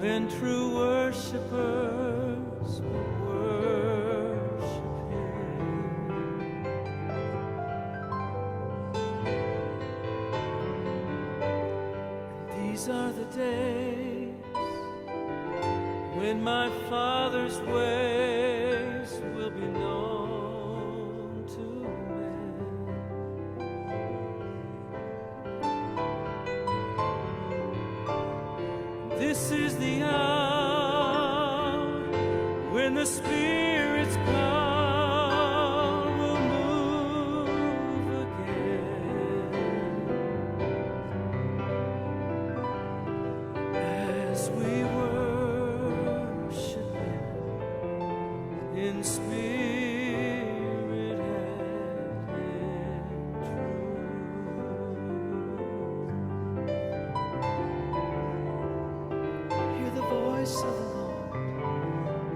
When true worshipers worship Him. These are the days when my Father's ways will be known to men. This is the hour when the Spirit's power will move again. As we worship Him in spirit and in truth. Hear the voice of the Lord,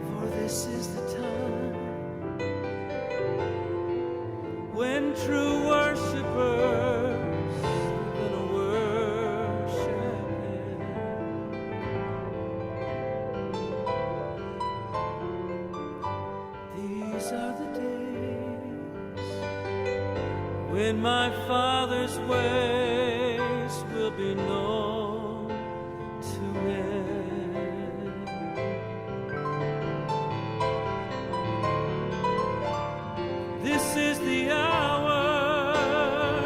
for this is the time when true worshipers are gonna worship Him. These are the days when my Father's ways will be known to men. This is the hour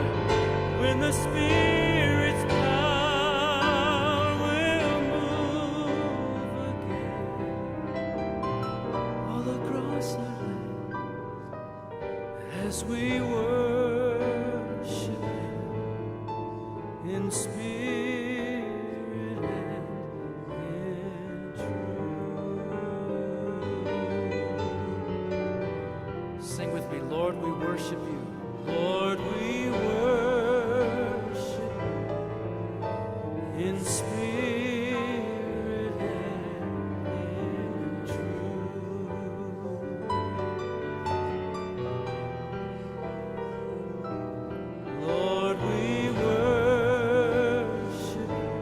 when the Spirit's power will move again all across our land as we worship Him in spirit and in truth. Sing with me, "Lord, we worship you." Lord, we worship you in spirit and in truth. Lord, we worship you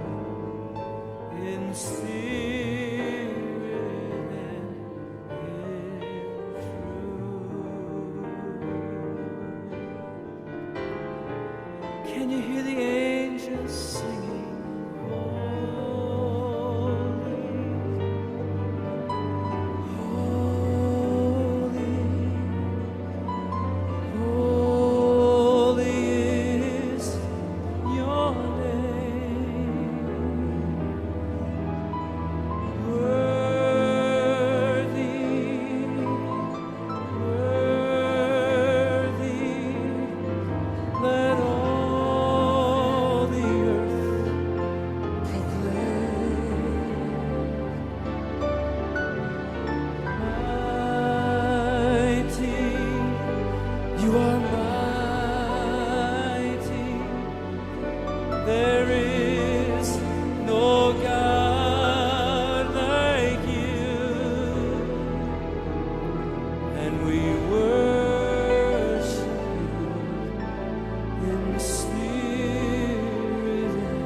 in spirit and in truth. Can you hear the angels singing? Holy, holy, holy is your name. Worthy, worthy, let all the earth proclaim. Mighty, you are mighty. There is no God like you, and we worship you in spirit and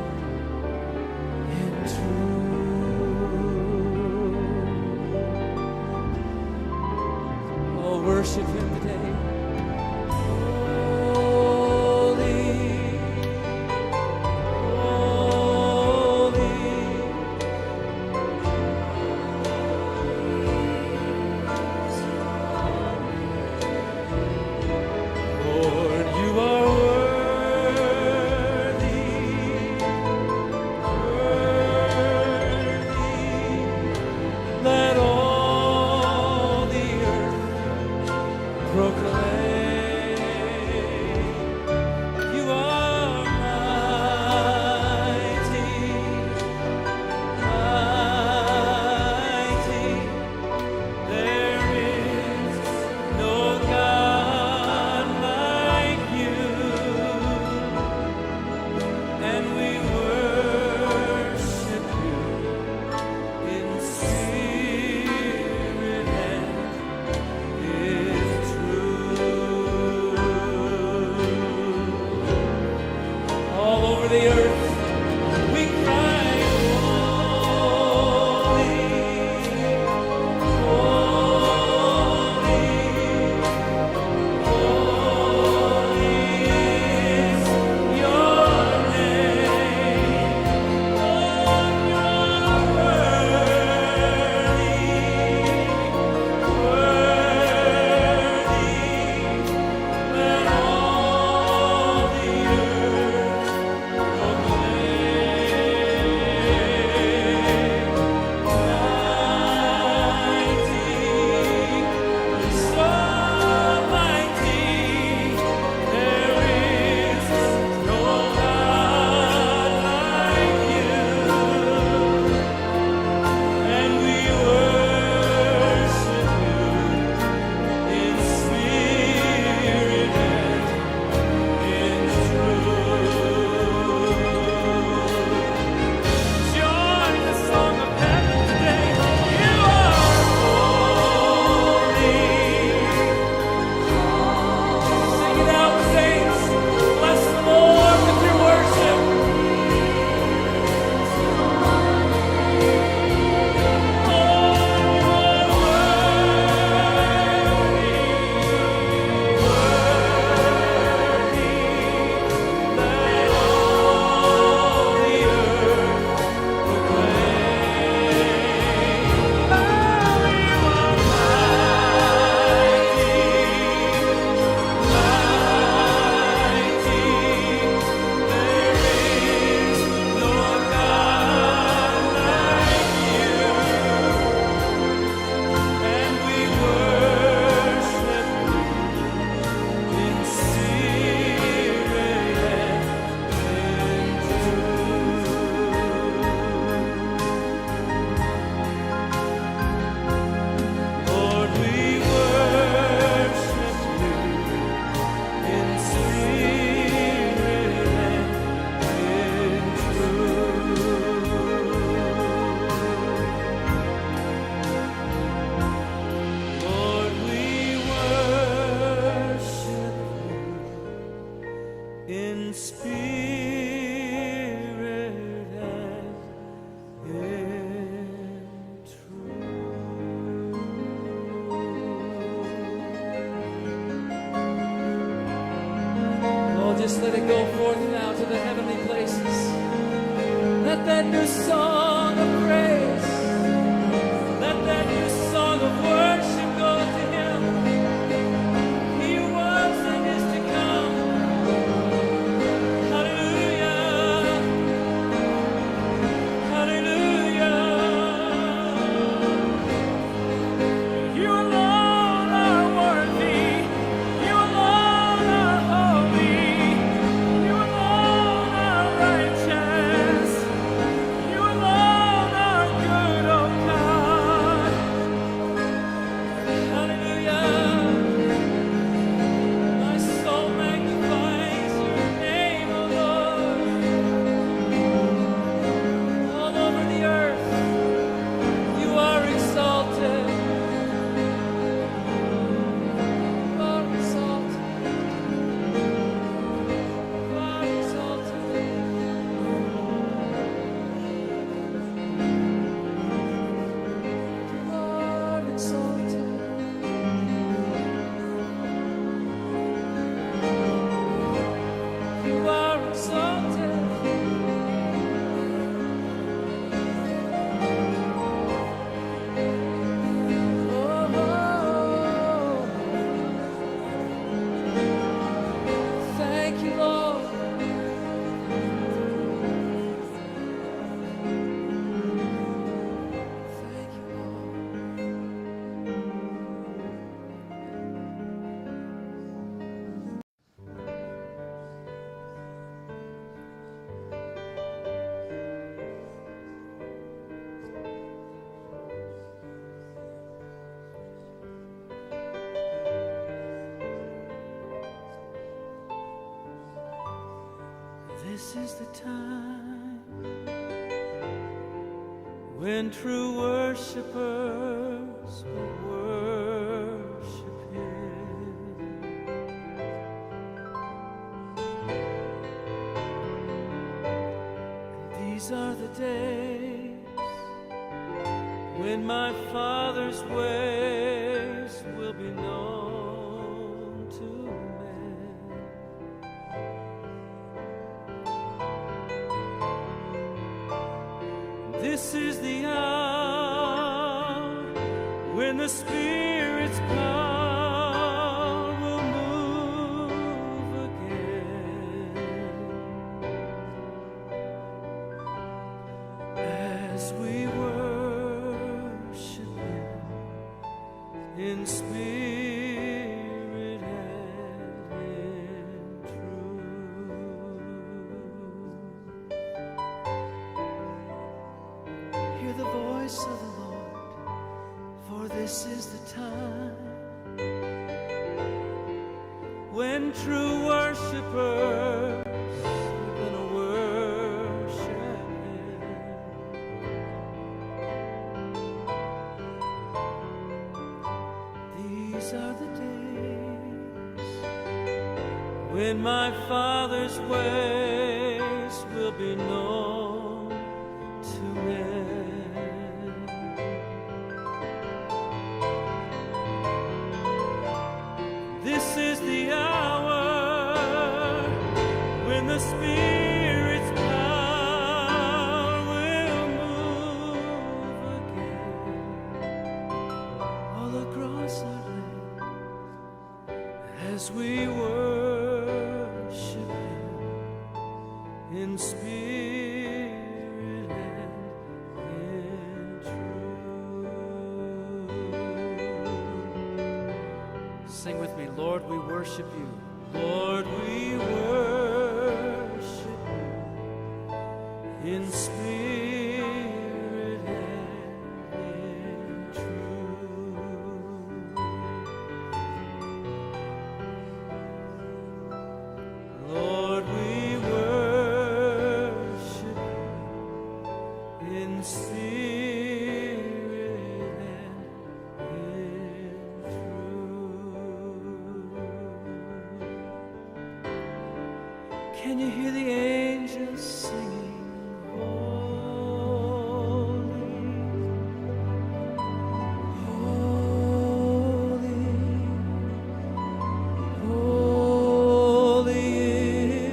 in truth. Oh, worship Him today. Holy, holy. Lord, you are worthy, worthy. Let all the earth proclaim. You are mighty, mighty. There is no God like you, and we worship you in spirit and in truth. Just let it go forth now to the heavenly places. Let that new song of praise, let that new song of worship go to Him. He who was and is to come. Hallelujah. Hallelujah. You alone are worthy. You alone are holy. You alone are righteous. You alone are good, oh God. Hallelujah. My soul magnifies your name, O Lord. All over the earth, you are exalted. You are exalted. You are exalted. You are exalted. You are exalted. Oh, thank you, Lord. Thank you, Lord. This is the time when true worshipers will worship Him. And these are the days when my Father's ways will be known to men. This is the hour when the Spirit's power will move again. As we worship Him in spirit and in truth. Hear the voice of the Lord, for this is the time when true worshipers are gonna worship Him. These are the days when my Father's ways will be known to men. This is the hour when the Spirit's power will move again all across our land as we worship Him in spirit and in truth. Sing with me, Lord, we worship you. Lord, we worship you in spirit and in truth. Lord, we worship you in spirit and in truth. Can you hear the angels singing? Holy, holy, holy.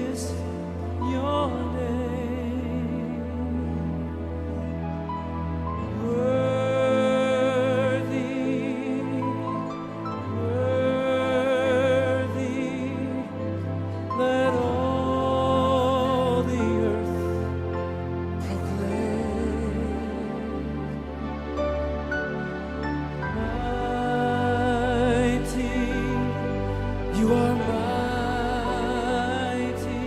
You are mighty.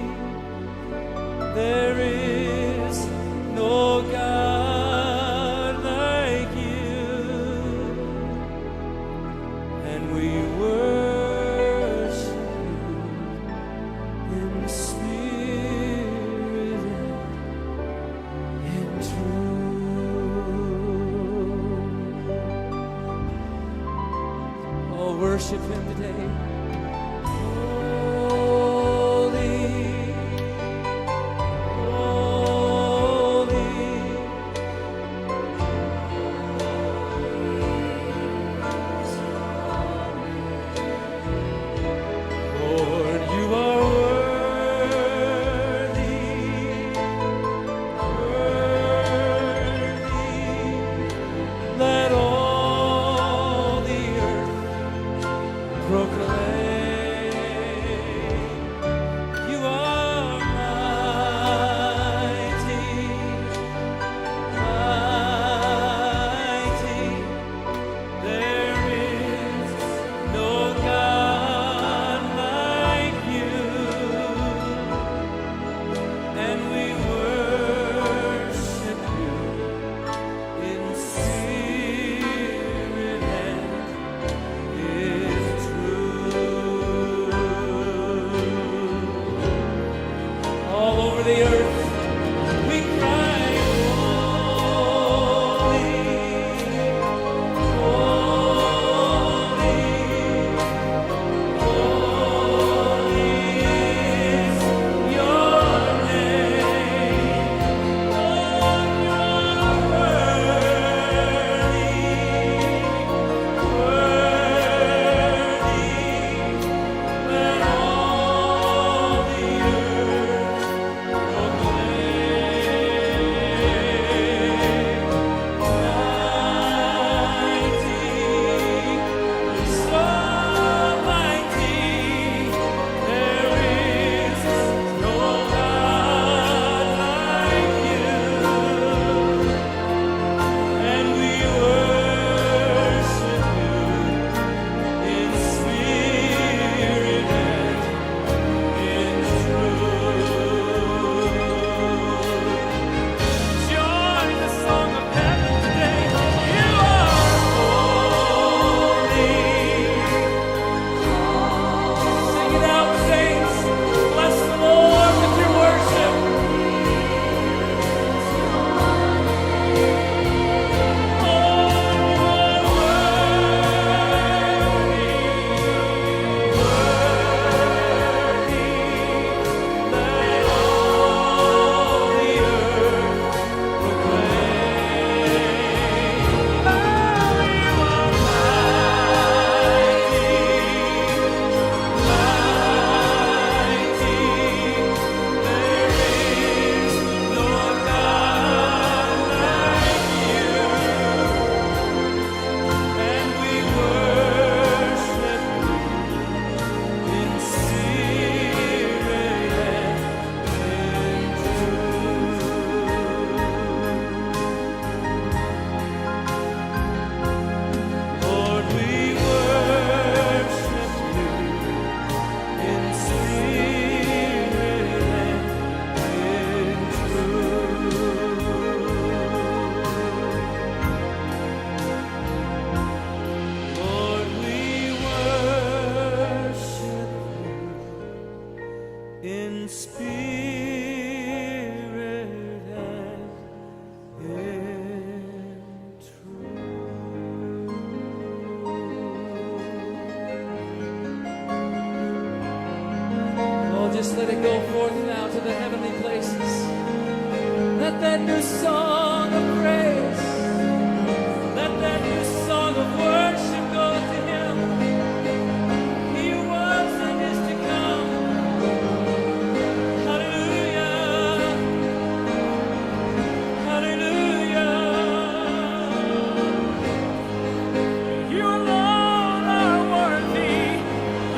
There is no God like you. And we worship you in spirit and in truth. Oh, worship him today. Holy, holy. Is your Lord, you are worthy, worthy. Let all the earth proclaim you are mighty, mighty. There is no God like you, and we worship you in spirit and in truth. All over the earth, we cry, "Holy, holy, holy is your name. Lord, you are worthy, worthy. Let all the earth proclaim. Mighty, so mighty, there is no God like you, and we worship you in spirit and in truth." Join the song of heaven today. You are holy. Sing it out, saints. Bless the Lord with your worship. Lord, you are worthy, worthy. Let all the earth proclaim. Oh, you are mighty, mighty. There is no God like you, and we worship you in spirit and in truth. Lord, we worship you in spirit and in truth. Lord, we worship you in spirit and in truth. Oh, just let it go forth now to the heavenly places. Let that new song of praise, let that new song of worship go to Him. He who was and is to come. Hallelujah. Hallelujah. You alone are worthy.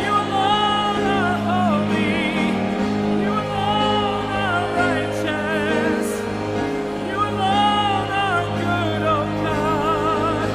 You alone are holy. You alone are righteous. You alone are good, oh God.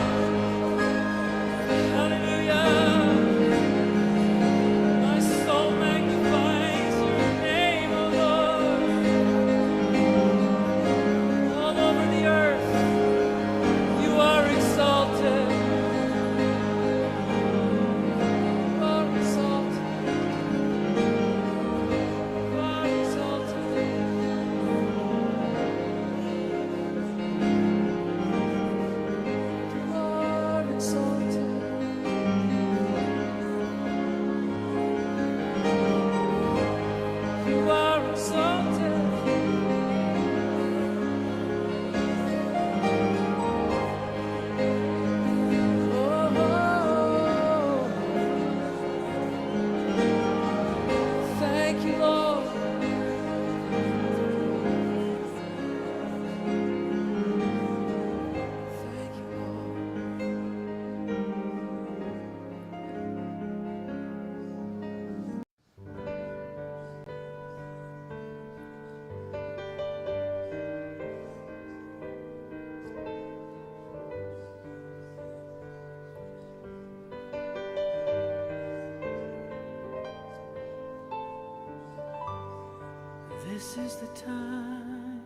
This is the time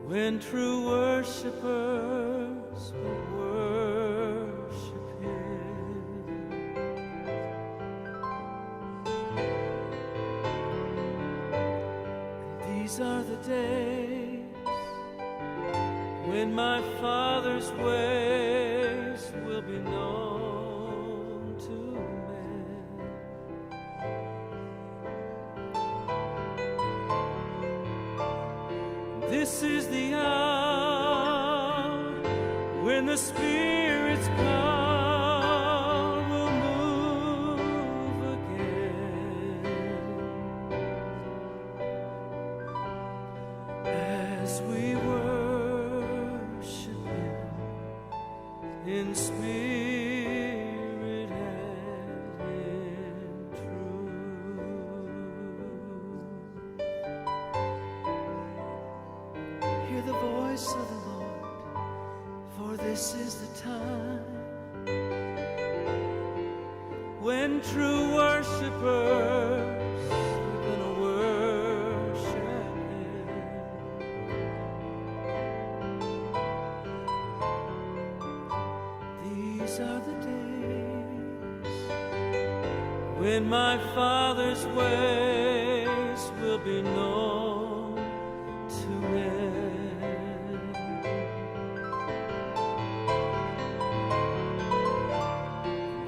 when true worshipers will worship Him. And these are the days when my Father's ways will be known to men. This is the hour when the Spirit's power will move again. As we worship Him in spirit and in truth. Hear the voice of the Lord, for this is the time when true worshipers are gonna worship Him. These are the days when my Father's ways will be known to men.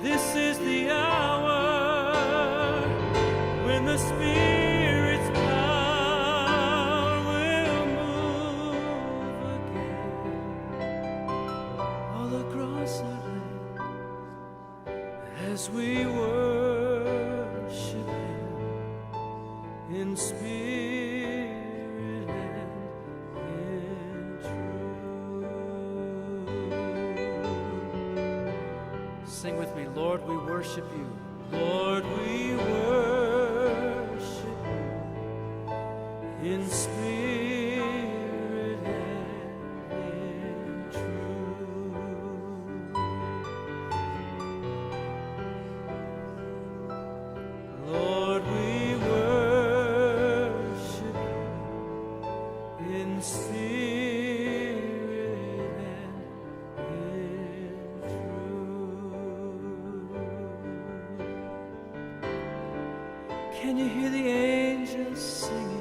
This is the hour when the Spirit's power will move again all across our land as we worship Him in spirit and in truth. Sing with me, "Lord, we worship you." Lord, we worship you in spirit and in truth. Lord, we worship you in spirit and in truth. Can you hear the angels singing?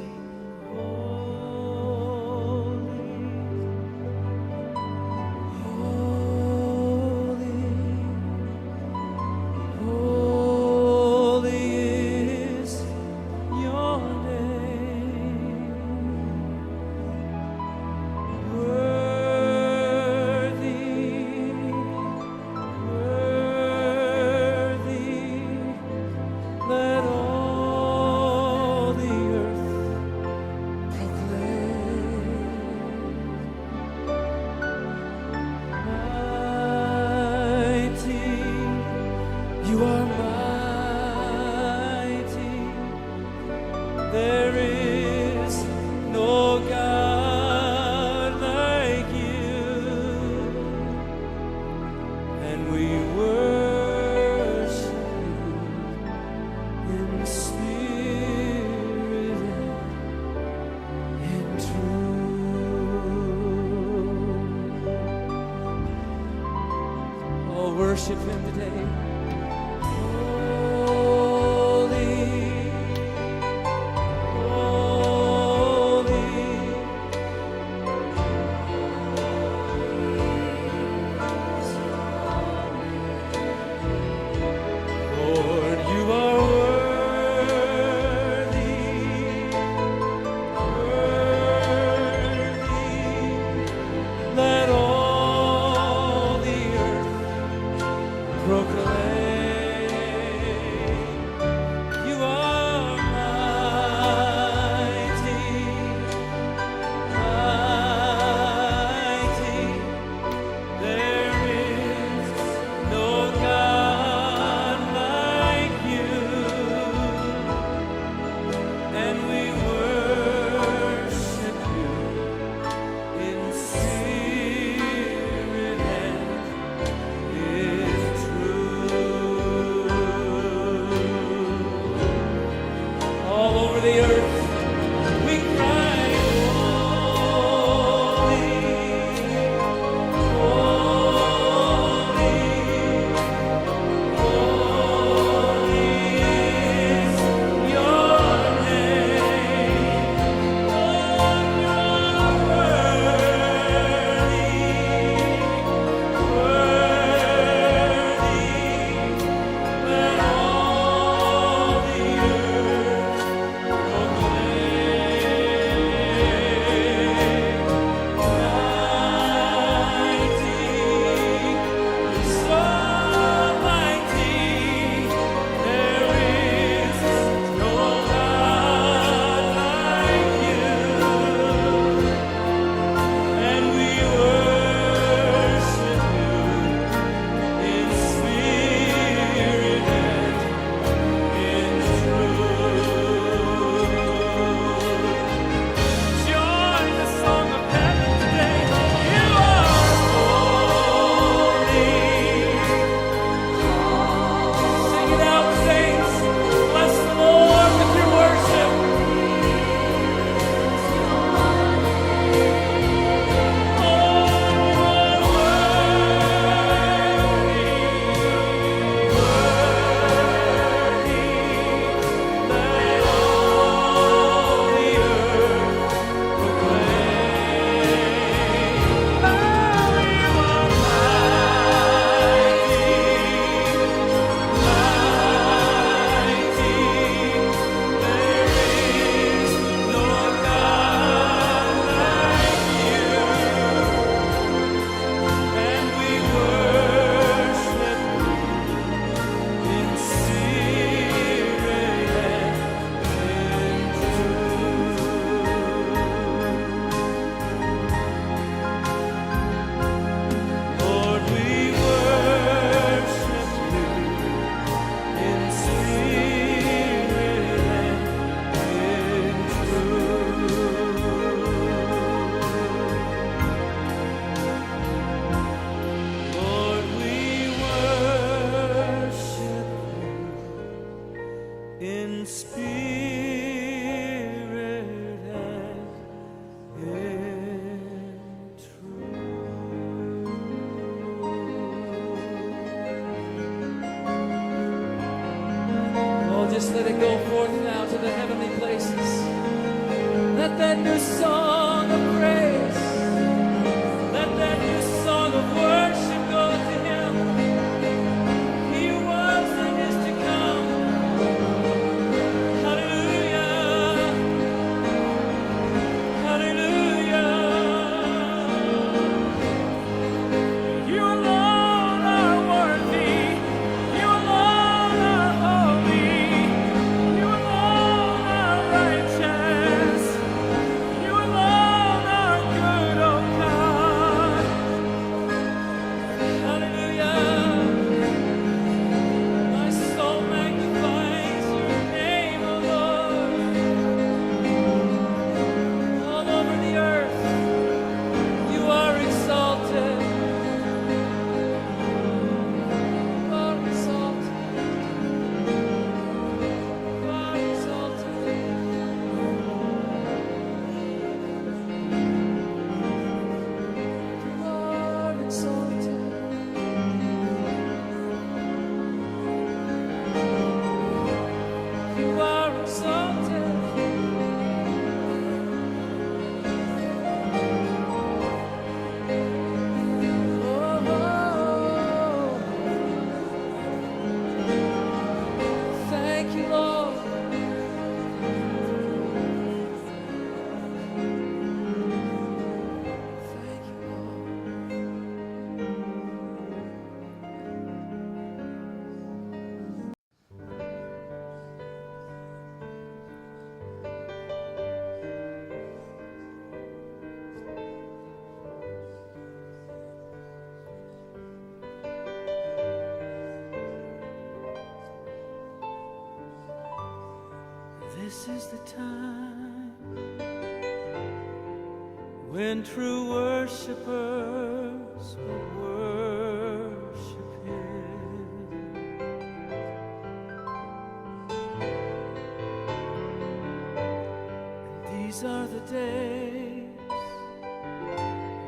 Holy, holy, holy is your name. Worthy, worthy, let all the earth proclaim. Mighty, you are mighty. There is no God like you, and we worship you in spirit and in truth. Oh, worship Him today. In spirit and in truth. Oh, just let it go forth now to the heavenly places. Let that new song of praise, let that new song of worship go to Him. He who was and is to come. Hallelujah. Hallelujah. You alone are worthy. You alone are holy. You alone are righteous. You alone are good, oh God. Hallelujah. My soul magnifies your name, O Lord. All over the earth, you are exalted. You are exalted. You are exalted. You are exalted. You are exalted. Oh, thank you, Lord. Thank you, Lord. This is the time when true worshipers will worship Him. And these are the days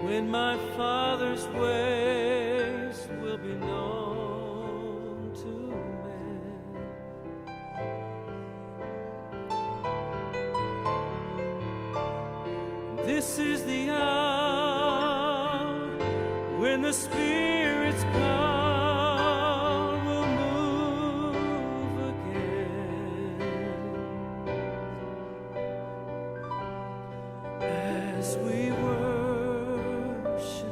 when my Father's ways will be known to men. This is the hour when the Spirit's power will move again. As we worship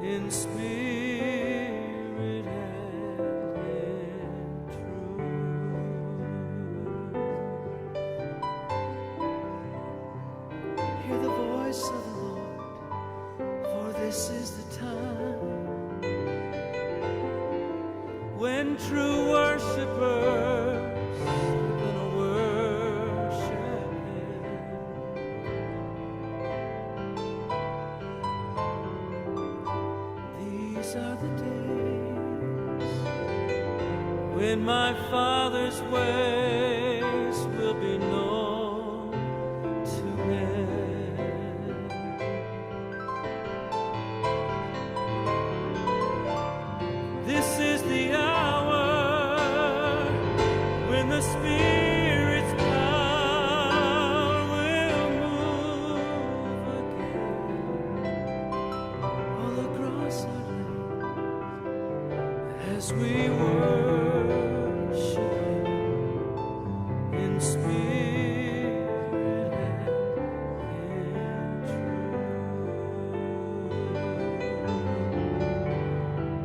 Him in spirit and in truth. Hear the voice of the Lord, for this is the time when true worshipers are gonna worship Him. These are the days when my Father's ways will be known to men. This is the hour when the Spirit's power will move again all across our land as we worship Him in spirit and in truth.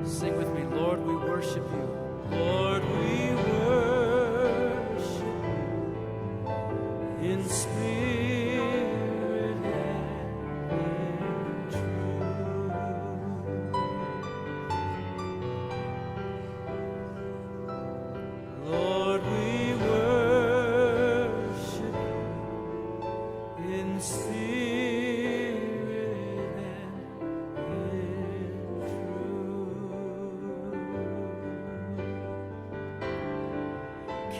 Sing with me, Lord, we worship you. Lord, we worship you in spirit and in truth.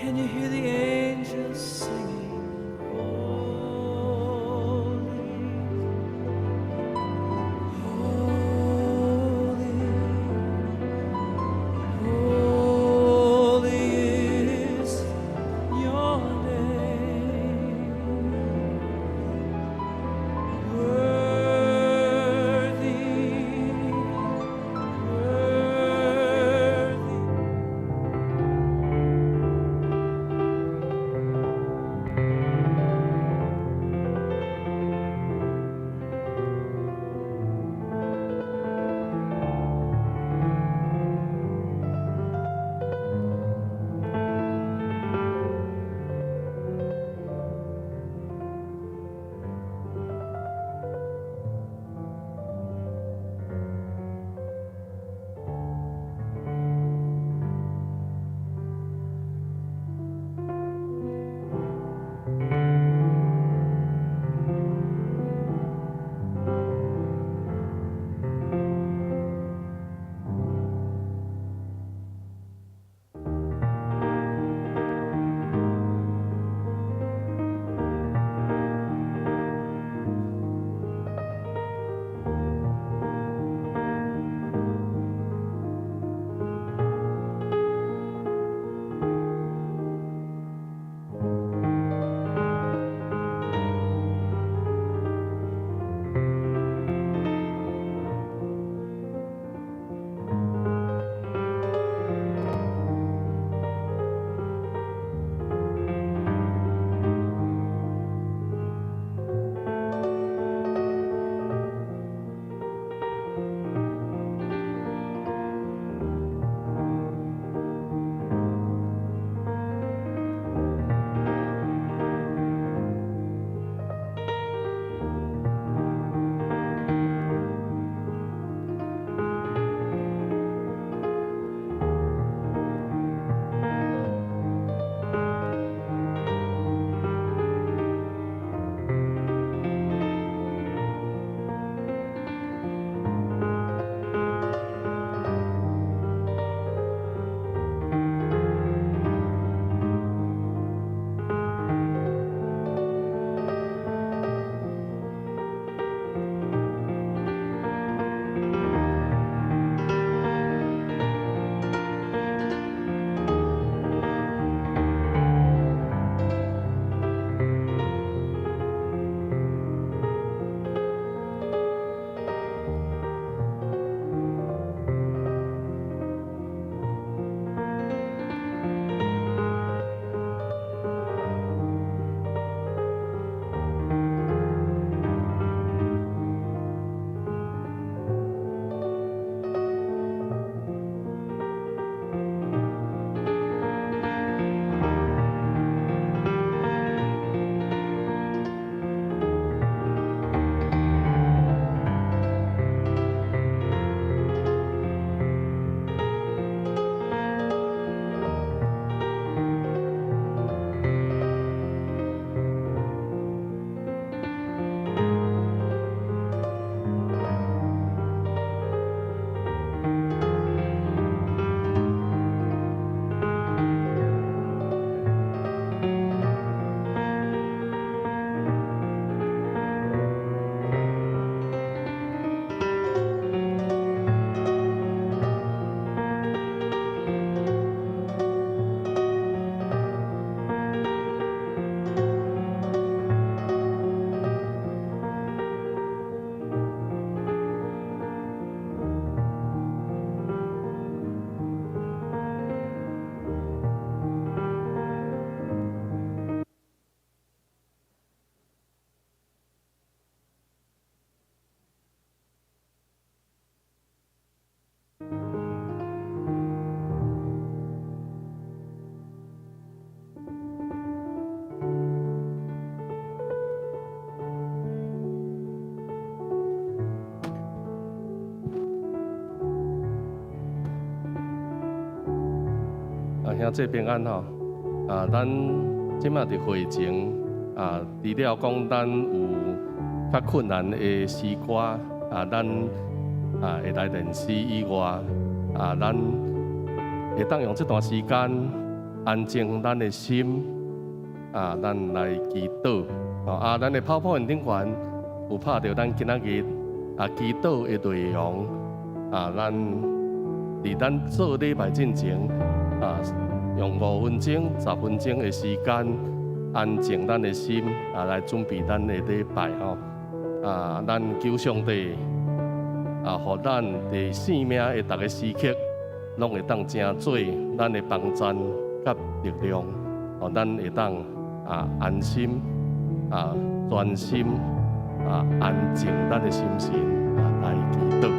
Can you hear the angels singing? Holy, holy, holy is your name. Worthy, worthy. 兄姊平安吼！啊，咱這馬佇會前啊，除了講咱有較困難的詩歌啊，咱啊會來練詩以外，啊，咱會當用這段時間安靜咱的心，啊，咱來祈禱。啊，咱的 PowerPoint 頂懸有拍著咱今仔日啊祈禱的內容。啊，咱佇咱做禮拜進前，啊，用5分鐘、10分鐘的時間，安靜咱的心，啊，來準備咱的禮拜吼。啊，咱求上帝啊，予咱佇生命的逐个時刻，攏會當成做咱的幫贊佮力量，予咱會當啊安心啊專心啊安靜咱的心神啊來祈禱。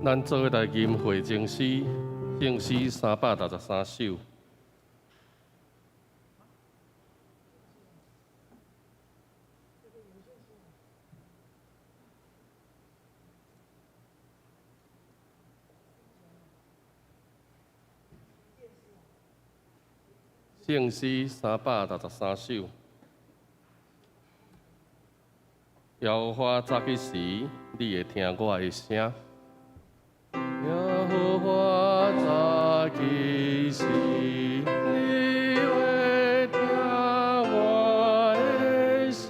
咱做伙來吟會證詩，聖詩363首。聖詩363首。耶和華早起時，你會聽我的聲。耶和華早起時，你會聽我的聲。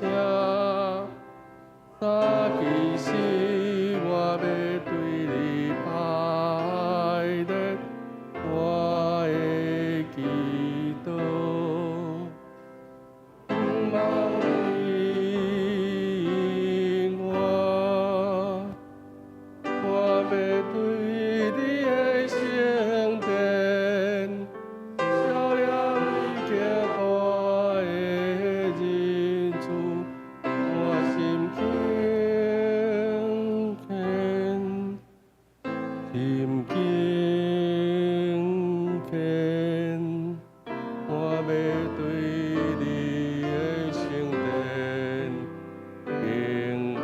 早起時，我欲對你拜禮，我的祈禱。毋通應我，我欲對你的聖殿，照亮你堅固的仁慈，我心敬虔，心敬虔，我欲對你的聖殿敬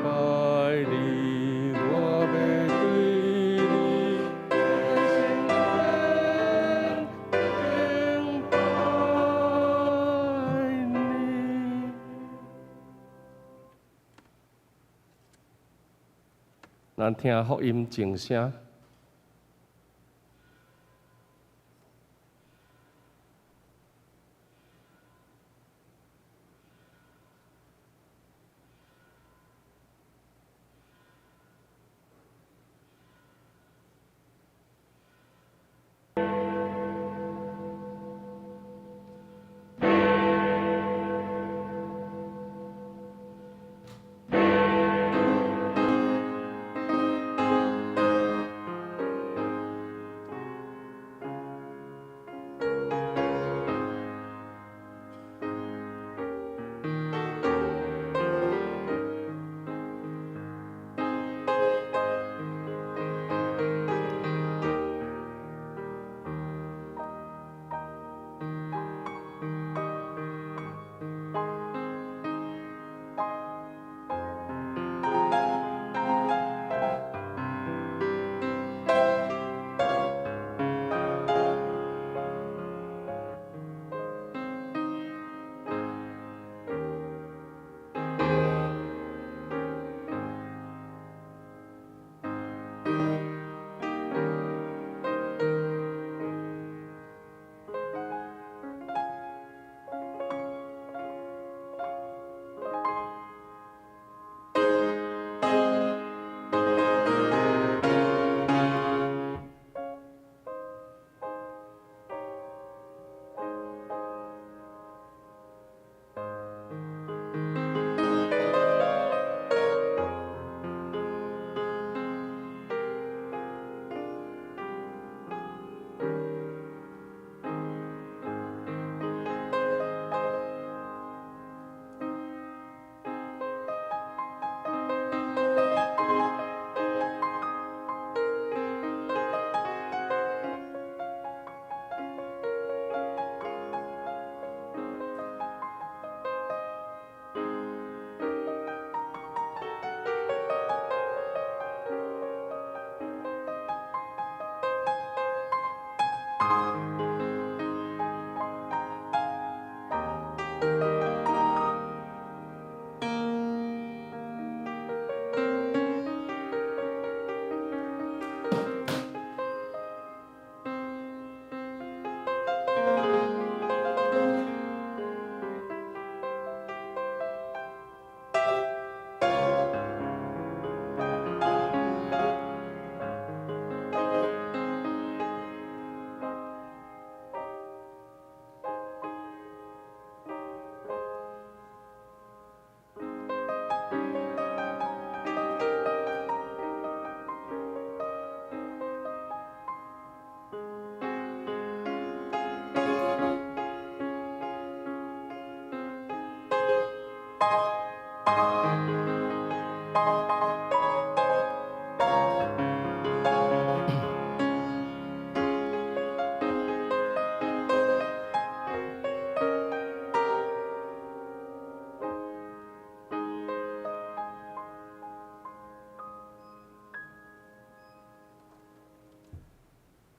拜你，我欲對你的聖殿敬拜你。咱聽福音靜聲。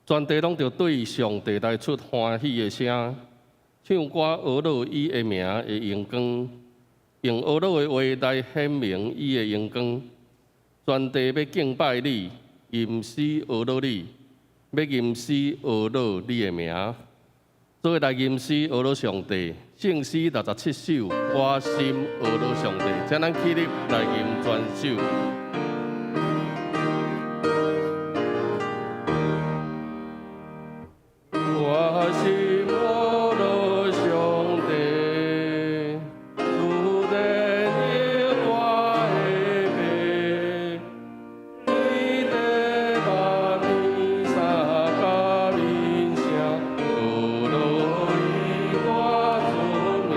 全地攏著對上帝來出歡喜的聲，唱歌呵咾伊的名的榮光，用呵咾的話來顯明伊的榮光。全地欲敬拜你，吟詩呵咾你，欲吟詩呵咾你的名。做伙來吟詩呵咾上帝，聖詩67首，我心呵咾上帝，請咱起立來吟全首。我心呵咾上帝，主殿伊我的爸，伊的萬年三甲面聲，呵咾伊我出名。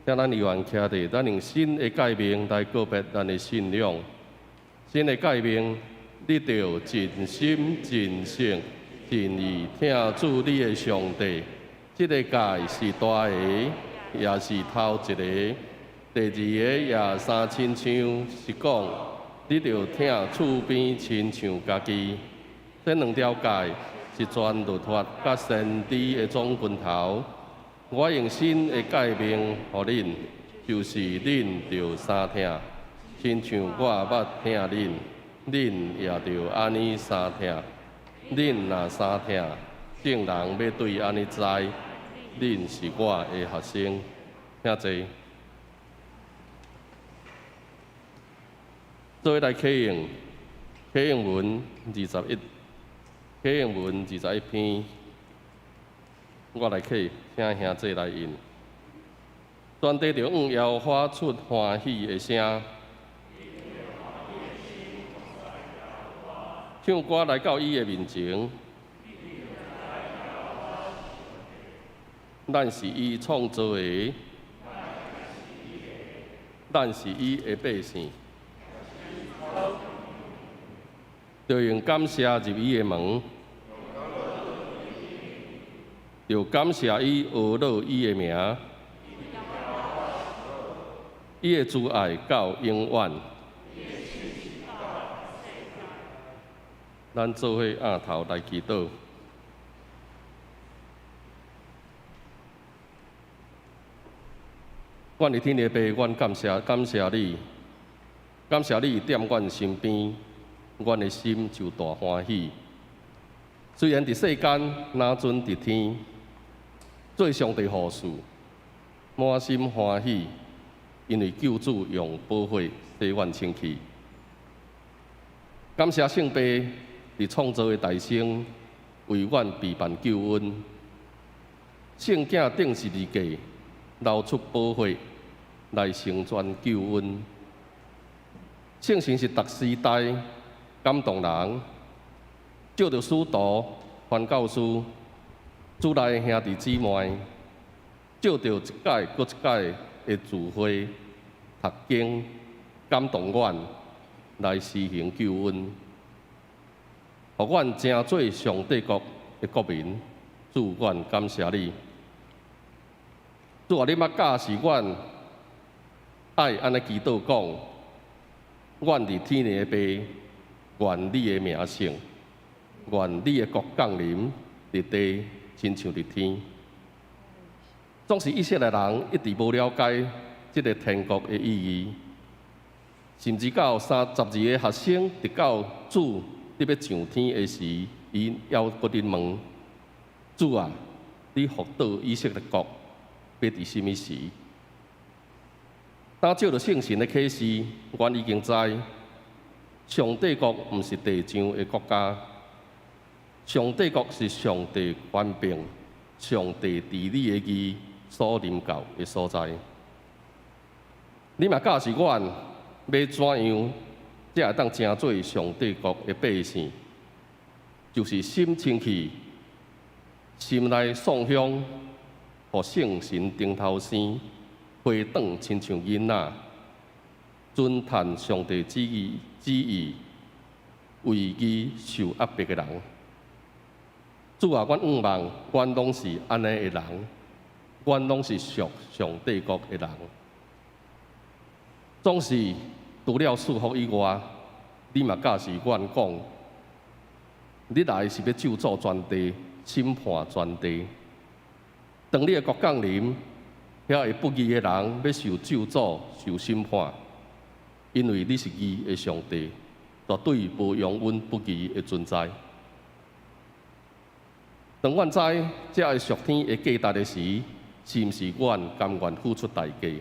請咱猶原徛佇，咱用新的誡命來告別咱的信仰。新的誡命，你著盡心、盡性、盡意疼主你的上帝。這个誡是大个，也是頭一个。第二個也相親像，是講你著疼厝邊親像家己。這兩條誡是全律法佮先知的總根頭。我用新的誡命予恁，就是恁著相疼，親像我捌疼恁，恁也著按呢相疼。恁若相疼，眾人欲對按呢知，恁是我的學生。請坐。做伙來啟用，啟用文21，啟用文21篇。我來啟，請兄弟來印。全地著向耶和華出歡喜的聲，唱歌來到伊的面前。咱是伊創造的，咱是伊的百姓，著用感謝入伊的門。著感謝伊呵咾伊的名，伊的慈愛到永遠。咱做伙徛頭來祈禱。阮的天的父，阮感謝感謝你，感謝你踮阮身邊，阮的心就大歡喜。雖然佇世間，若陣佇天，做上帝服侍，滿心歡喜，因為救主用寶血洗阮清氣。感謝聖父佇創造的大生，為阮備辦救恩。聖囝釘十字架，流出寶血，來成全救恩。聖神是逐時代感動人，借著使徒、傳教士、主內兄弟姊妹，借著一屆閣一屆的聚會、讀經，感動阮來施行救恩，予阮成做上帝國的國民。主，阮感謝你。主啊，你捌教示阮愛按呢祈禱講：阮佇天的父，願你的名聖，願你的國降臨佇地，親像佇天。總是以色列人一直無了解這个天國的意義，甚至到32个學生，直到主佇欲上天的時，伊猶閣佇問：主啊，你復倒以色列國欲佇啥物時？當借著聖神的啟示，阮已經知上帝國毋是地上的國家，上帝國是上帝權柄、上帝治理的義所臨到的所在。你嘛教示阮欲怎樣才會當成做上帝國的百姓，就是心清氣，心內送香，予聖神重頭生，回轉親像囡仔，遵趁上帝旨意，為義受壓迫的人。主啊，阮向望，阮攏是按呢的人，阮攏是屬上帝國的人。總是除了賜福以外，你嘛教示阮講，你來是欲咒詛全地，審判全地。當你的國降臨，遐个不義的人欲受咒詛、受審判，因為你是義的上帝，絕對無容允不義的存在。當阮知這个屬天的價值的時，是毋是阮甘願付出代價？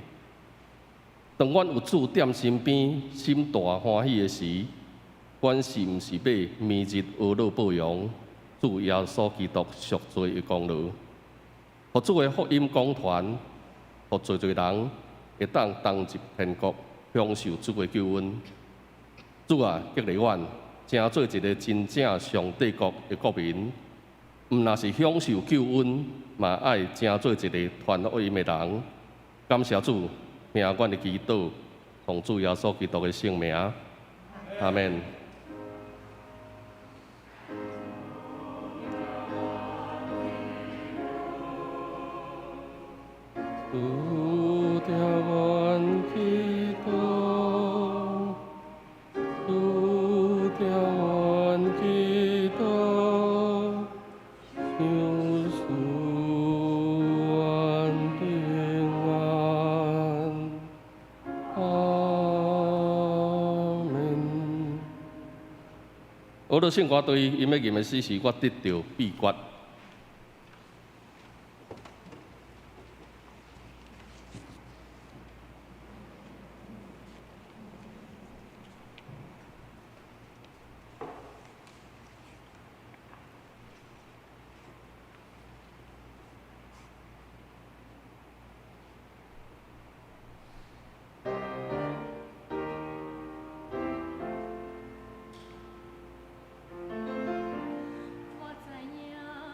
當阮有主踮身邊，心大歡喜的時，阮是毋是欲明日呵咾報揚主耶穌基督贖罪的功勞？予主的福音廣傳，予濟濟人會當同入天國，享受主的救恩。主啊，激勵阮，成做一个真正上帝國的國民，毋若是享受救恩，嘛愛成做一个傳福音的人。感謝主，聽阮的祈禱，奉主耶穌基督的聖名，阿們。主聽阮祈禱，主聽阮祈禱，賞賜阮平安，阿們。呵咾聖歌隊𪜶欲吟的詩是我得著秘訣。我知影。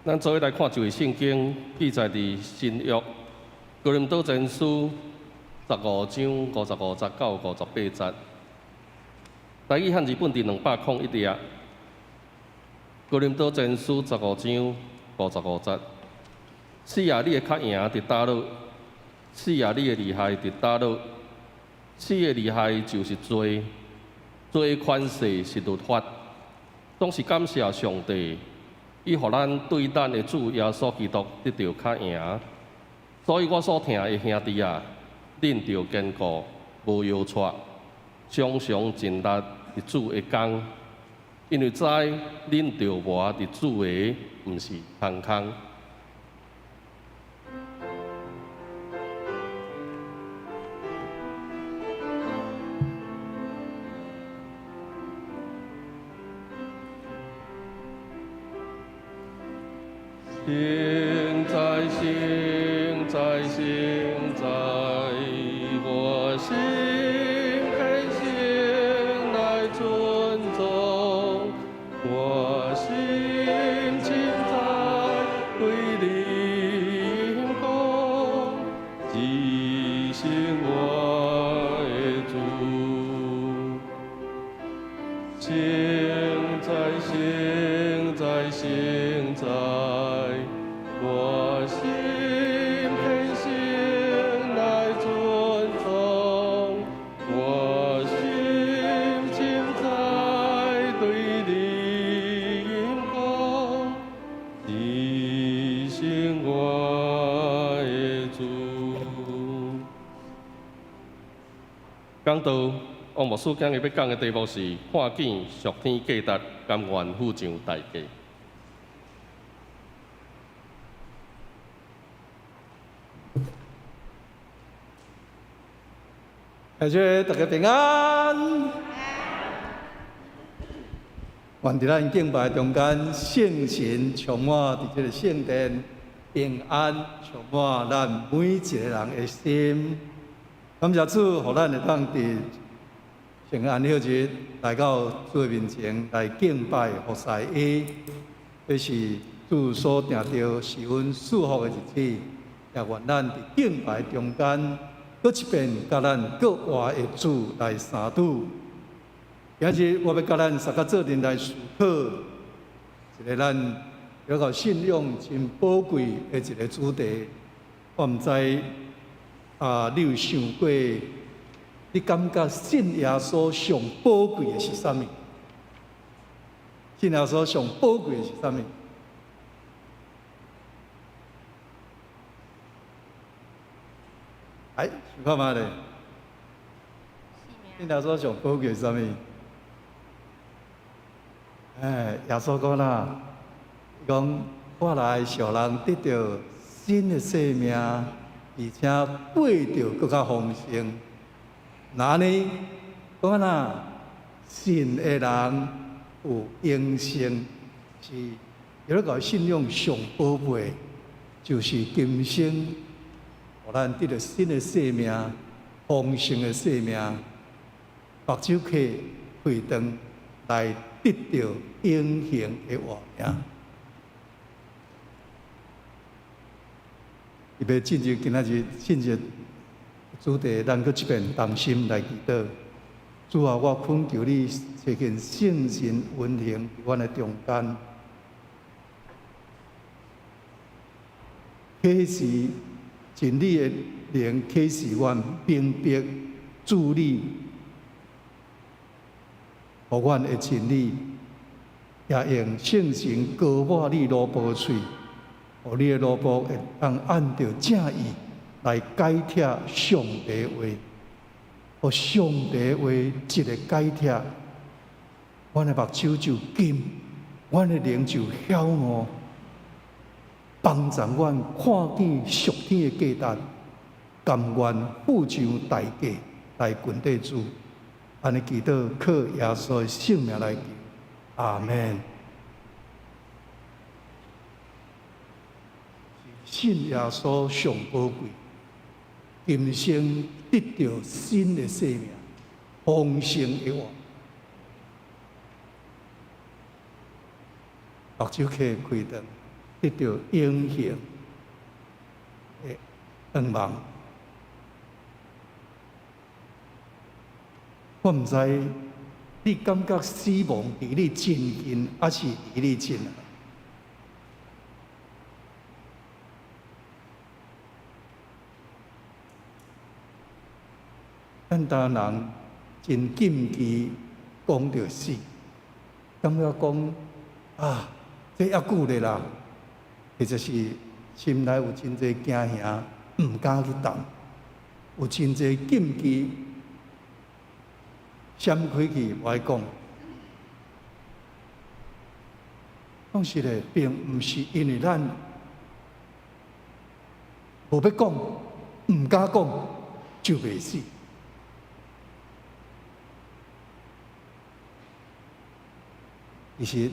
咱做伙來看一位聖經記載佇新約哥林多前書15章55節到58節。台語漢字本佇201頁。哥林多前書十五章五十五節。死啊，你的較贏佇佗落？死啊，你的厲害佇佗落？死的厲害就是罪，罪的權勢是律法。總是感謝上帝，伊予咱對咱的主耶穌基督得著較贏。所以我所疼的兄弟啊，恁著堅固，無搖掣，常常盡力佇主的工，因為知恁著磨佇主的，毋是空空。聖哉，聖哉，聖哉，我心虔誠來尊崇，我心凊彩對你講，至聖我的主。聖哉，聖哉，聖哉，我心虔誠來尊崇，我心凊彩對你講，至聖我的主。講道，王牧師今日欲講的題目是看見屬天價值，甘願付上代價。感謝大家平安。願佇咱敬拜中間，聖神充滿佇這个聖殿，平安充滿咱每一个人的心。感謝主，予咱會當佇聖安息日來到主的面前來敬拜服侍伊。這是主所定著是阮賜福的日子，也願咱佇敬拜中間，閣一遍佮咱閣活的主來相拄。今日我欲佮咱三個做陣來思考一个咱這个信仰真寶貴的一个主題。我毋知啊，你有想過，你感覺信耶穌上寶貴的是啥物？信耶穌上寶貴的是啥物？哎，想看覓咧？信耶穌上寶貴是啥物？哎，耶穌講啦，伊講我來是予人得著新的生命，而且過著閣較豐盛。那呢？講啦，信的人有永生，是這个信仰上寶貝，就是今生，予咱得著新的生命、豐盛的生命，目睭開開斷來得著永恆的活命。預備進入今仔日進入主題，咱閣一遍同心來祈禱。主啊，我懇求你差遣聖神運行佇阮的中間，啟示真理的靈，啟示阮明白主你，予阮的真理，也用聖神膏抹你奴僕喙，予你的奴僕會當按著正意來解拆上帝話，予上帝話一个解拆，阮的目睭就金，阮的靈就曉悟，幫助阮看見屬天的價值，甘願付上代價來跟綴主。按呢祈禱，靠耶穌的聖名來求，阿們。信耶穌上寶貴，今生得著新的生命，豐盛的活。目睭開開斷，得著永恆的願望。我毋知你感覺死亡離你真近，抑是離你真遠？咱台灣人真禁忌講著死，感覺講啊，這猶久咧啦，或者是心內有真濟驚嚇，毋敢去談，有真濟禁忌，閃開去無愛講。講實咧，並毋是因為咱無欲講，毋敢講，就袂死。其實，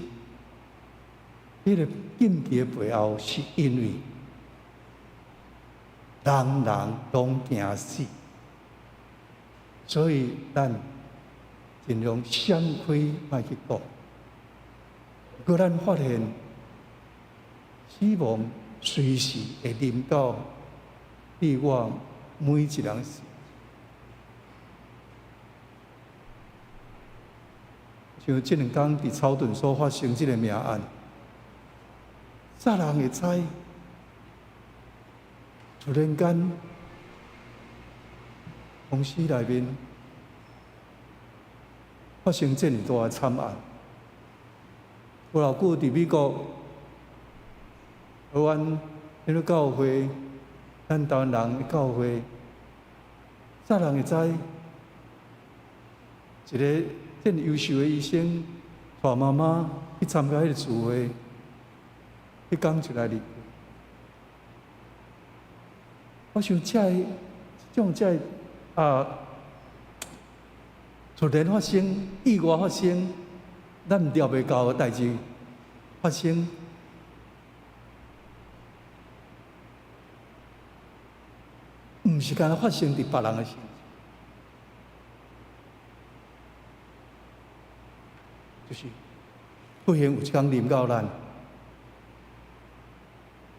彼個禁忌的背後，是因為人人攏驚死，所以咱盡量閃開，莫去講。如果咱發現死亡隨時會臨到你我每一人時，像這兩工佇草屯所發生這个命案，啥人會知？突然間，公司內面發生這麼大的慘案。無偌久佇美國，阮彼个教會，咱台灣人的教會，啥人會知？一个這麼優秀的醫生，帶媽媽去參加彼个聚會，彼工就來離開。我想這个，這種這个啊，突然發生、意外發生，咱料袂到的代誌發生，毋是干焦發生佇別人的身上，就是不幸有一工臨到咱，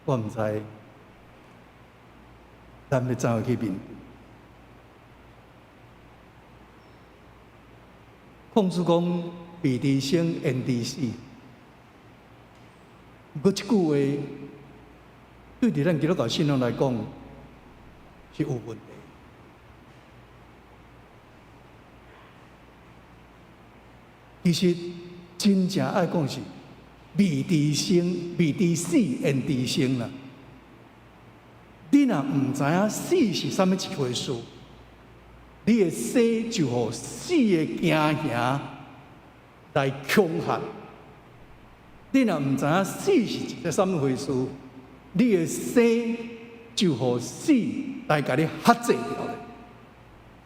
我毋知咱欲怎樣去面對。孔子講：未知生，焉知死？毋過這句話對佇咱基督教信仰來講是有問題。其實真正愛講是未知生，未知死，焉知生啦。你若毋知影死是啥物一回事，你的生就予死的驚嚇來恐嚇。你若毋知影死是一個啥物回事，你的生就予死來共你轄制著咧。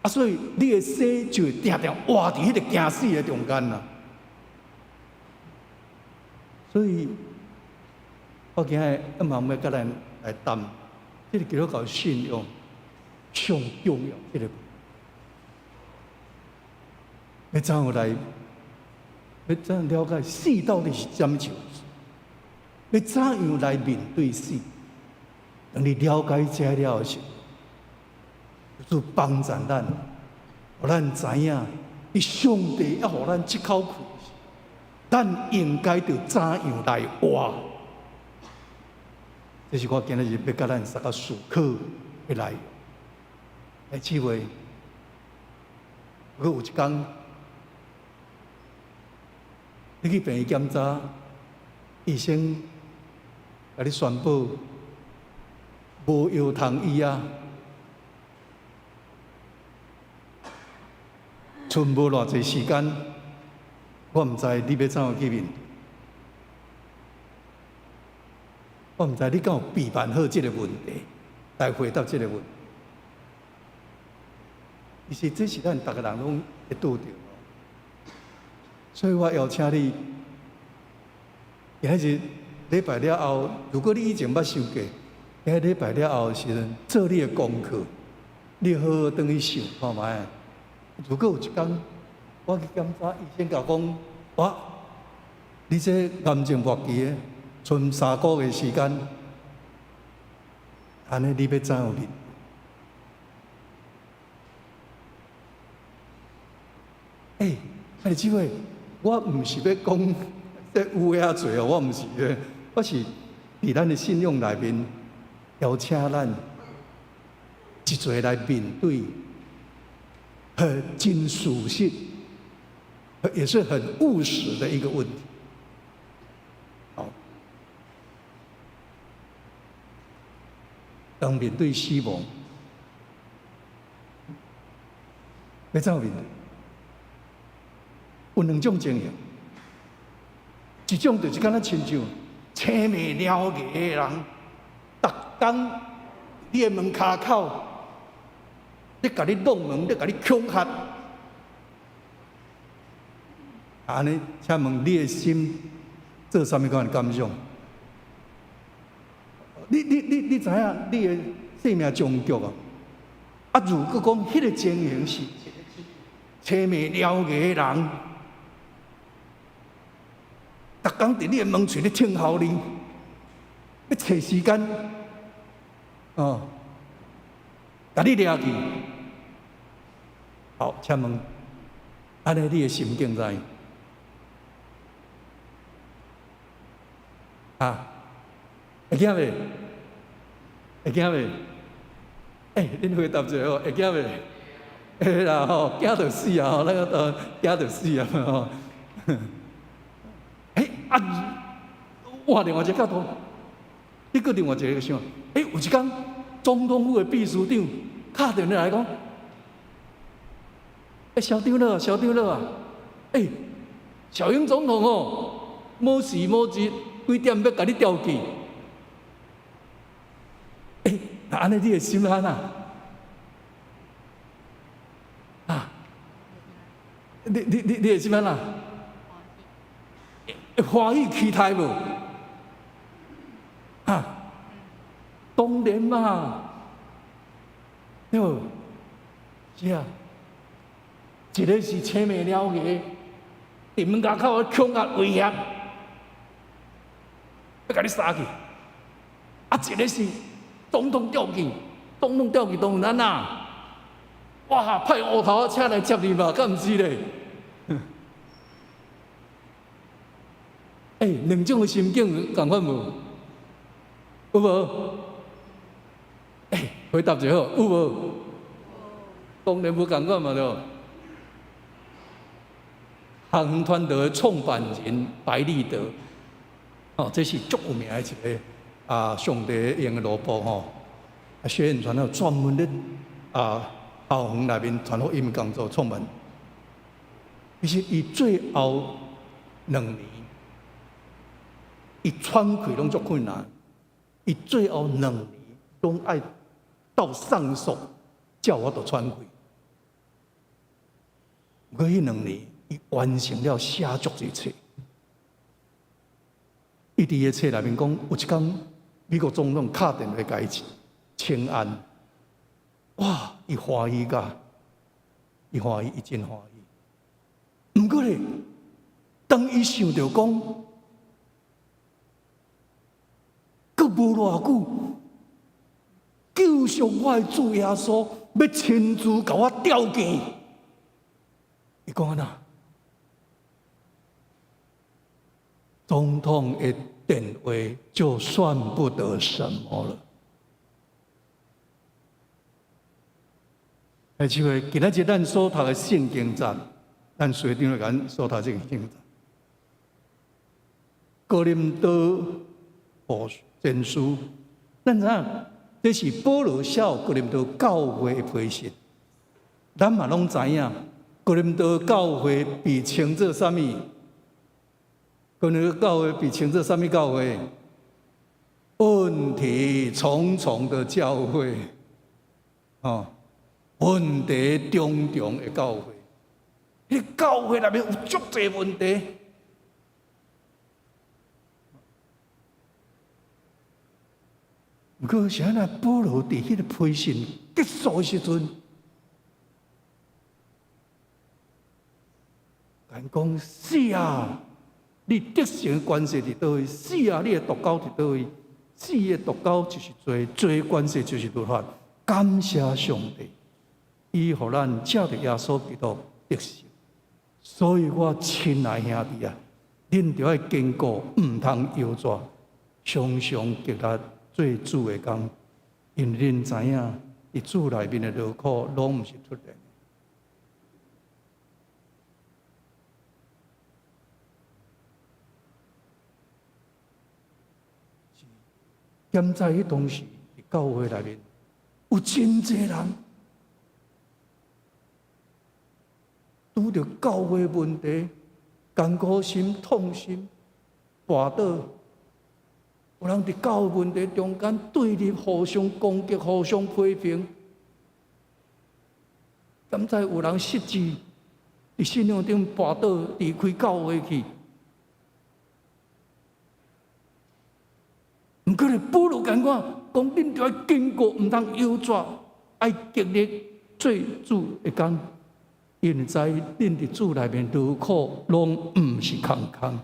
啊，所以你的生就會定定活佇彼个驚死的中間啦。所以，我今日一望欲共咱來談，這个基督教信仰上重要這个，欲怎樣來？欲怎樣了解死到底是啥物一回事？欲怎樣來面對死？當你了解這了時，就幫助咱，予咱知影，伊上帝猶予咱這口氣，咱應該著怎樣來活？這是我今日欲共咱三個思考的內容。來，姊妹，如果有一工，你去病院檢查，醫生共你宣布無藥通醫啊，賰無偌濟時間，我毋知你欲怎樣去面對。我毋知你敢有備辦好這个問題來回答這个問題。其實這是咱逐个人攏會拄著。所以我邀請你，今仔日禮拜了後，如果你以前捌想過，今仔禮拜了後的時陣，做你的功課，你好好轉去想看覓。如果有一工，我去檢查，醫生共我講，哇，你這癌症末期的，賰3個月時間，按呢你欲怎樣面對？欸，兄弟姊妹，我毋是欲講這烏鴉嘴哦，我毋是的，我是佇咱的信仰內面邀請咱一齊來面對，很真事實，也是很務實的一個問題。好，當面對死亡，欲怎面對？有兩種情形，一種就是敢若親像青眉獠牙的人，逐工你的門跤口，咧共你弄門，咧共你恐嚇，按呢，請問你的心做啥物款的感想？你知影你的生命終局啊？啊，如果講彼個情形是青眉獠牙的人，逐工佇你的門喙咧聽候你，欲揣時間，哦，共你掠去。好，請問，按呢你的心境怎？啊，會驚袂？會驚袂？欸，恁回答一下吼，會驚袂？會啦吼，驚就死啊吼，那個都驚就死啊吼。欸啊，換另外一個角度，你閣另外一個想，欸，有一工總統府的秘書長敲電話來講，欸，蕭長老啊，蕭長老啊，欸，小英總統哦，某時某日幾點欲共你調去？欸，那按呢你的心按怎？啊？你的心按怎？會歡喜期待無？啊？當然嘛，對無？是啊，一个是青眉獠牙，佇門跤口恐嚇威脅，欲共你殺去；啊，一个是總統調去，總統調去當然按怎？哇！派烏頭仔車來接你嘛？敢毋是咧？欸，兩種的心境仝款無？有無？欸，回答就好，有無？當然無仝款嘛，對。校園傳道的創辦人白立德，哦，這是足有名的一个啊，上帝用的奴僕吼。啊，學院傳道專門咧啊，校園內面傳福音工作創辦。其實伊最後2年，伊喘氣攏足困難，伊最後兩年攏愛到上訴，才有法度喘氣。毋過彼兩年，伊完成了寫足濟冊。伊佇伊的冊內面講，有一工美國總統敲電話共伊請安，哇！伊歡喜甲，伊歡喜，伊真歡喜。毋過咧，當伊想著講，閣無偌久，救贖我的主耶穌欲親自共我調見，伊講按怎？總統的電話就算不得什麼了。兄弟姊妹，今仔日咱所讀的聖經節，咱隨長來共所讀這个聖經節。哥林多後前書，咱知影，這是保羅寫予哥林多教會的批信。咱嘛攏知影，哥林多教會被稱做啥物？哥林多教會被稱做啥物教會？問題重重的教會，哦，問題重重的教會。彼教會內面有足濟問題。毋過是按怎？保羅佇彼個批信結束的時陣，共𪜶講死啊！你得勝的權勢佇佗位？死啊！你的毒鈎佇佗位？死的毒鈎就是罪，罪的權勢就是律法。感謝上帝，伊予咱藉著耶穌基督得勝。所以我親愛兄弟啊，恁著愛堅固，毋通搖逝，常常極力做主的工，因為恁知影，佇主內面的勞苦，攏毋是徒然。現在彼當時，佇教會內面有真濟人拄著教會問題，艱苦心、痛心、跋倒。有人佇教會問題中間對立、互相攻擊、互相批評。敢知有人失志，佇信仰中跋倒，離開教會去。毋過咧，保羅共我講，恁著愛堅固，毋通搖逝，愛極力做主的工，因為知恁佇主內面勞苦，攏毋是空空。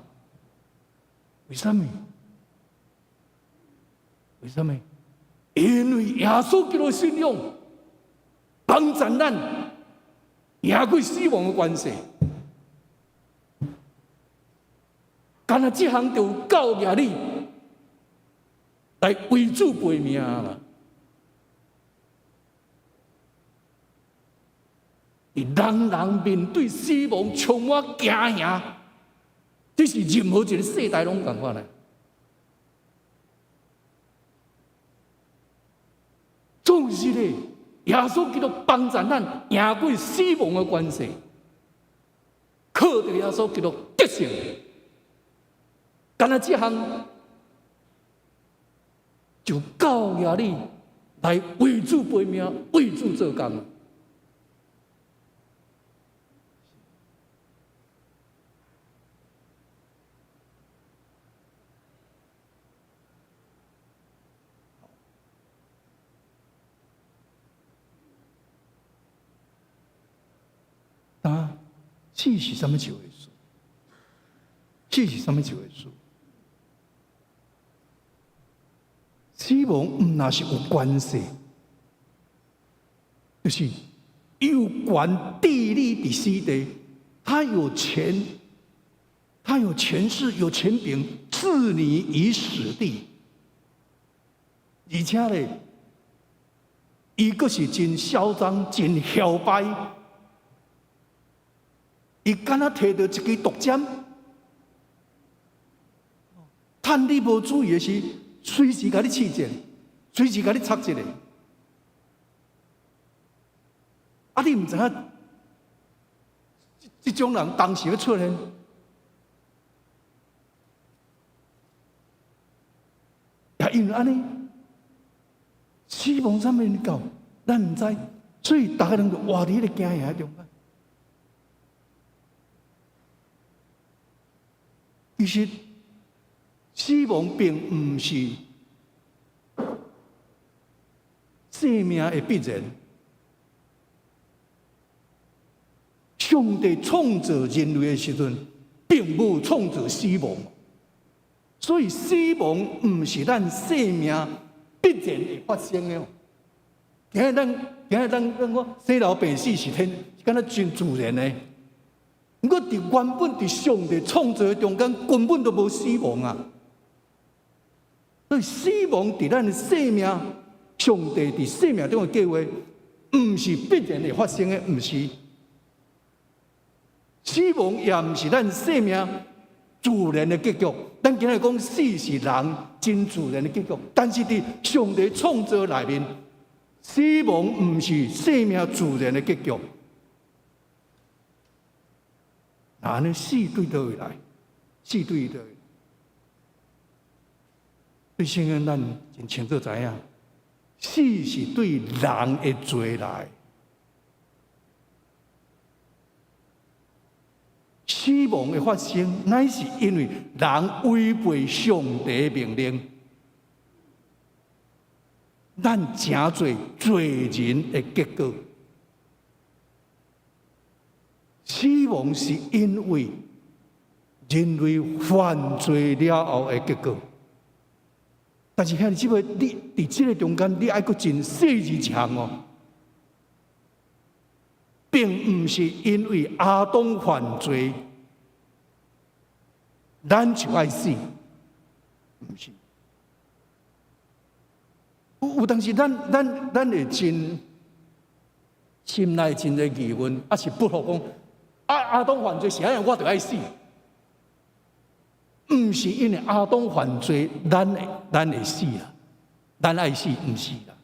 為啥物？為啥物？因為耶穌基督信仰幫助咱贏過死亡的權勢。干焦這項就夠額你來為主背命啦！人人面對死亡充滿驚嚇，這是任何一個世代攏仝款的。總是咧，耶穌基督幫助咱贏過死亡的權勢，靠著耶穌基督得勝。干焦這項就夠額你來為主背命，為主做工。啊，死是啥物一回事？死是啥物一回事？死亡毋若是有關係，就是有權治理佇死地，他有權，他有權勢，有權柄，置你於死地。而且咧，伊閣是真囂張、真囂擺，伊敢若提著一支毒針，趁你無注意的時，隨時共你刺一下，隨時共你插一下。啊！你毋知影，這種人當時欲出現，也因為按呢，死亡啥物到，咱毋知，所以逐家人就活佇彼個驚嚇中間。其實，死亡並毋是生命的必然。上帝創造人類的時陣，並無創造死亡，所以死亡毋是咱生命必然會發生的。今日咱講生老病死是天，敢若真自然的。毋過佇原本佇上帝創造的中間，根本就無死亡啊！所以死亡佇咱的生命，上帝佇生命中的計劃，毋是必然會發生的，毋是。死亡也毋是咱生命自然的結局。咱今日講死是人真自然的結局，但是佇上帝創造內面，死亡毋是生命自然的結局。那按呢死對佗位來？死對佗位來？對聖經咱真清楚知影，死是對人的罪來。死亡的發生，乃是因為人違背上帝命令，咱成做罪人的結果。死亡是因為人類犯罪了後的結果。但是兄弟姊妹，你佇這个中間，你愛閣真細膩一項哦，並毋是因為亞當犯罪，咱就愛死，毋是。有當時咱會真心內真濟疑問，抑是不服講，啊亞當犯罪是按呢，我就愛死。毋是因為亞當犯罪，咱會死啊，咱愛死，毋是啦。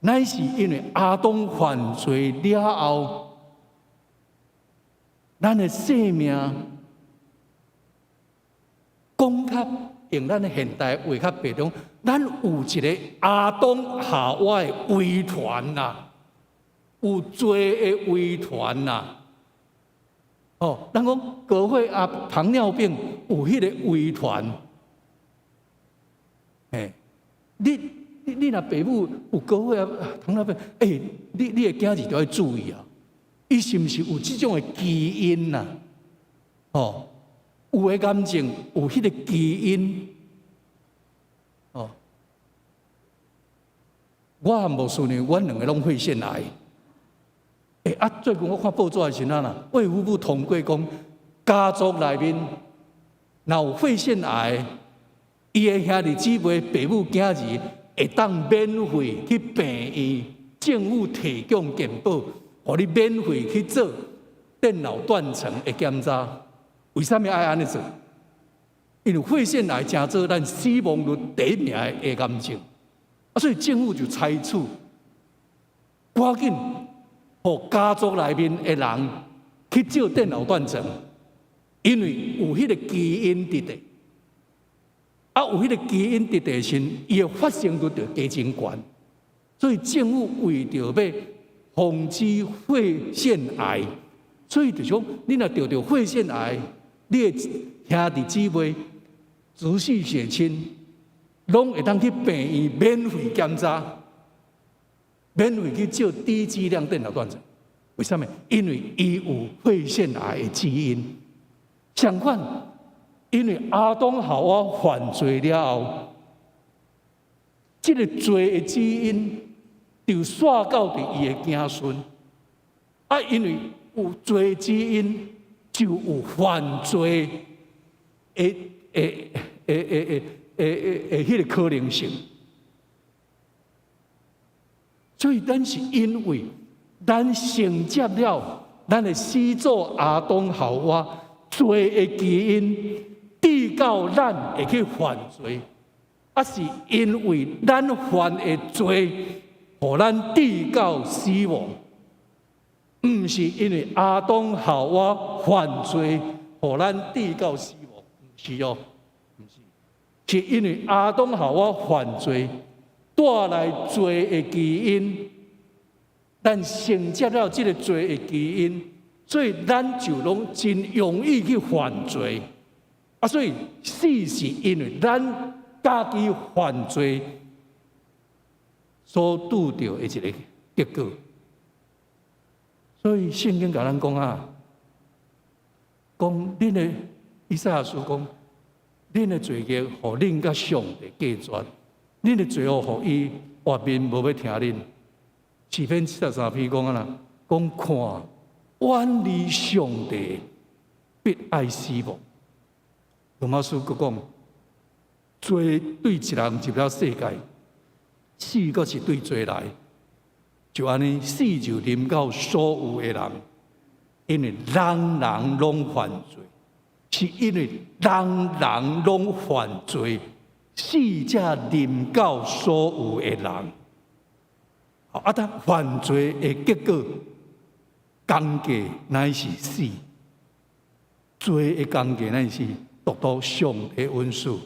乃是因為亞當犯罪了後，咱的生命講較用咱現代話較白講，咱有一个亞當夏娃的遺傳啦，有罪的遺傳啦。哦，咱講高血壓、糖尿病有彼个遺傳。嘿，你若爸母有高血壓、糖尿病，欸，你的囝兒就愛注意啊，伊是毋是有這種的基因啊？哦，有的癌症有彼个基因。哦，我和牧師呢，阮兩个攏肺腺癌。欸啊！最近我看報紙的時陣啦，衛福部通過講，家族內面若有肺腺癌，伊的兄弟姊妹、爸母、囝兒會當免費去病院，政府提供健保，予你免費去做電腦斷層的檢查。為啥物愛按呢做？因為肺腺癌成做咱死亡率第一名的癌症，啊，所以政府就採取趕緊。予家族內面的人去照電腦斷層，因為有彼个基因佇咧，啊，有彼个基因佇咧時，伊的發生率就加真懸。所以政府為著欲防止肺腺癌，所以就講，你若著著肺腺癌，你的兄弟姊妹、直系血親，攏會當去病院免費檢查。免費去照低劑量電腦斷層，為啥物？因為伊有肺腺癌的基因。相反，因為亞當夏娃犯罪了後，這个罪的基因就紲到佇伊的子孫。啊，因為有罪基因，就有犯罪的彼个可能性。所以，咱是因為咱承接了咱的始祖亞當夏娃罪的基因，致到咱會去犯罪，抑是因為咱犯的罪，予咱致到死亡，毋是因為亞當夏娃犯罪，予咱致到死亡，毋是哦，毋是，是因為亞當夏娃犯罪帶來罪的基因，咱承接了這个罪的基因，所以咱就攏真容易去犯罪。啊，所以死是因為咱家己犯罪所拄著的一个結果。所以聖經共咱講啊，講恁的以賽亞書講，恁的罪孽予恁佮上帝隔絕，恁的罪惡予伊挖面無欲聽恁。詩篇73篇講啊啦，講看遠離上帝，必愛死亡。羅馬書閣講，罪對一人入了世界，死閣是對罪來，就按呢死就臨到所有的人，因為人人攏犯罪，是因為人人攏犯罪，死才臨到所有的人。啊，當犯罪的結果，工價乃是死，罪的工價乃是得到上帝恩賜，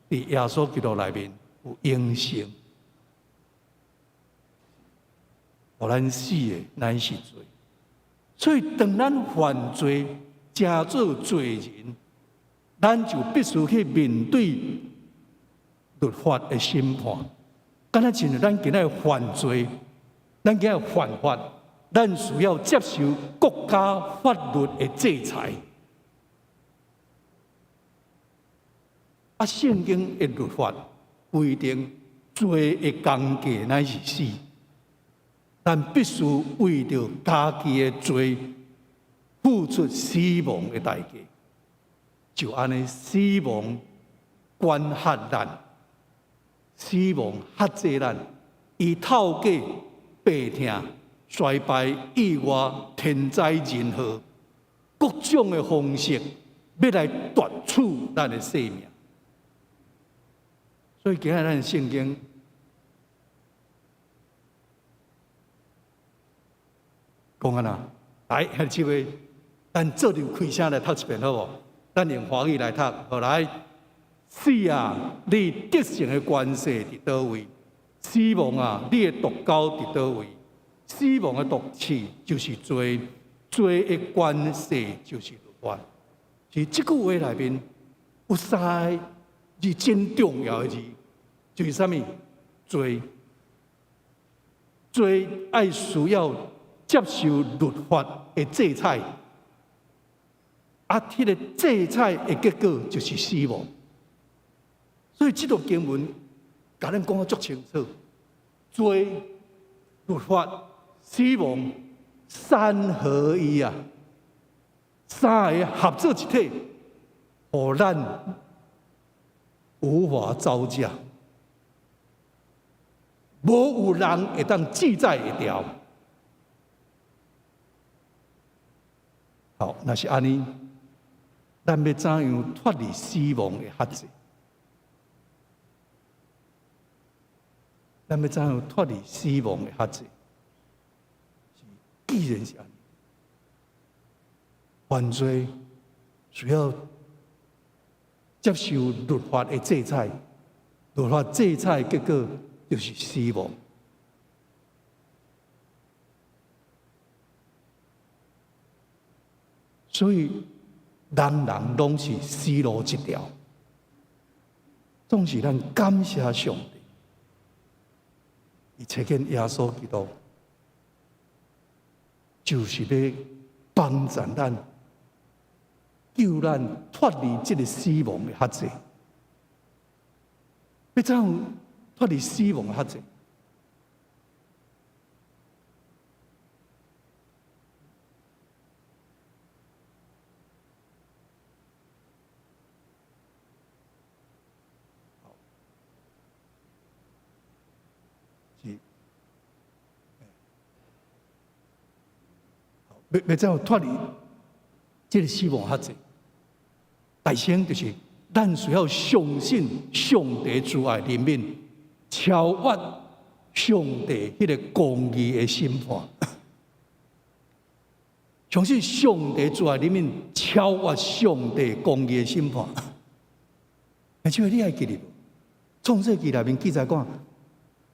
佇耶穌基督內面有永生。予咱死的乃是罪，所以當咱犯罪，成做罪人，咱就必須去面對律法的審判。敢若親像咱今仔犯罪，咱今仔犯法，咱需要接受國家法律的制裁。啊，聖經的律法規定罪的工價乃是死，咱必須為著家己的罪付出死亡的代價。就按呢，死亡管轄咱，死亡轄制咱，伊透過病痛、衰敗、意外、天災人禍，各種的方式，欲來奪取咱的性命。所以今日咱聖經講按怎？來，兄弟姊妹，咱做陣開聲來讀一遍好無？咱用華語來讀，好來。死啊，你得勝的權勢佇佗位？死亡啊，你的毒鈎佇佗位？死亡的毒刺就是罪，罪的權勢就是律法。是這句話內面有三個字真重要的字，就是啥物？罪。罪愛需要接受律法的制裁，啊，彼個制裁的結果就是死亡。所以這段經文共咱講得足清楚：罪、律法、死亡三合一啊，三个合做一體，予咱無法招架，無有人會當制裁會牢。好，若是按呢，咱欲怎樣脫離死亡的轄制？咱欲怎樣脫離死亡的轄制？既然是按呢，犯罪需要接受律法的制裁，律法制裁的結果就是死亡。所以，人人攏是死路一條。總是咱感謝上帝，伊差遣耶穌基督，就是欲幫助咱，救咱脫離這个死亡的轄制。欲怎樣脫離死亡的轄制？是，欲欲怎樣脫離這个死亡轄制？首先就是咱需要相信上帝慈愛憐憫，超越上帝彼个公義的審判。相信上帝慈愛憐憫，超越上帝公義的審判。而且你還記得無？創世記內面記載講，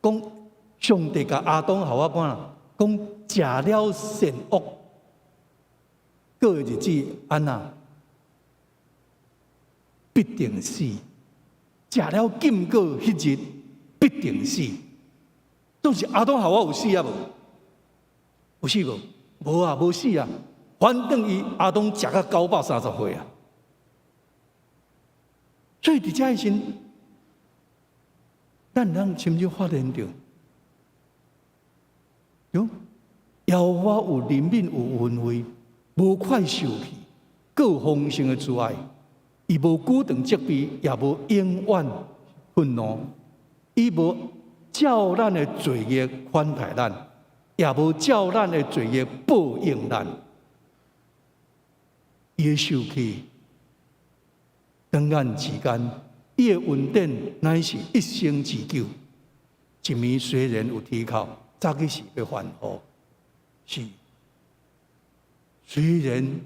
講上帝共亞當夏娃講，講食了善惡果的日子，按怎必定死；食了禁果彼日必定死。總是亞當夏娃有死啊無？有死無？無啊，無死啊！反轉伊亞當食到930歲啊！所以佇這時陣，咱通親手發現著，喲，耶和華有憐憫，有恩惠，無快受氣，閣有豐盛的慈愛。伊無久長責備，也無永遠憤怒。伊無照咱的罪孽款待咱，也無照咱的罪孽報應咱。伊的受氣，轉眼之間，伊的恩典乃是一生之久。一暝雖然有啼哭，早起時欲歡呼。是，雖然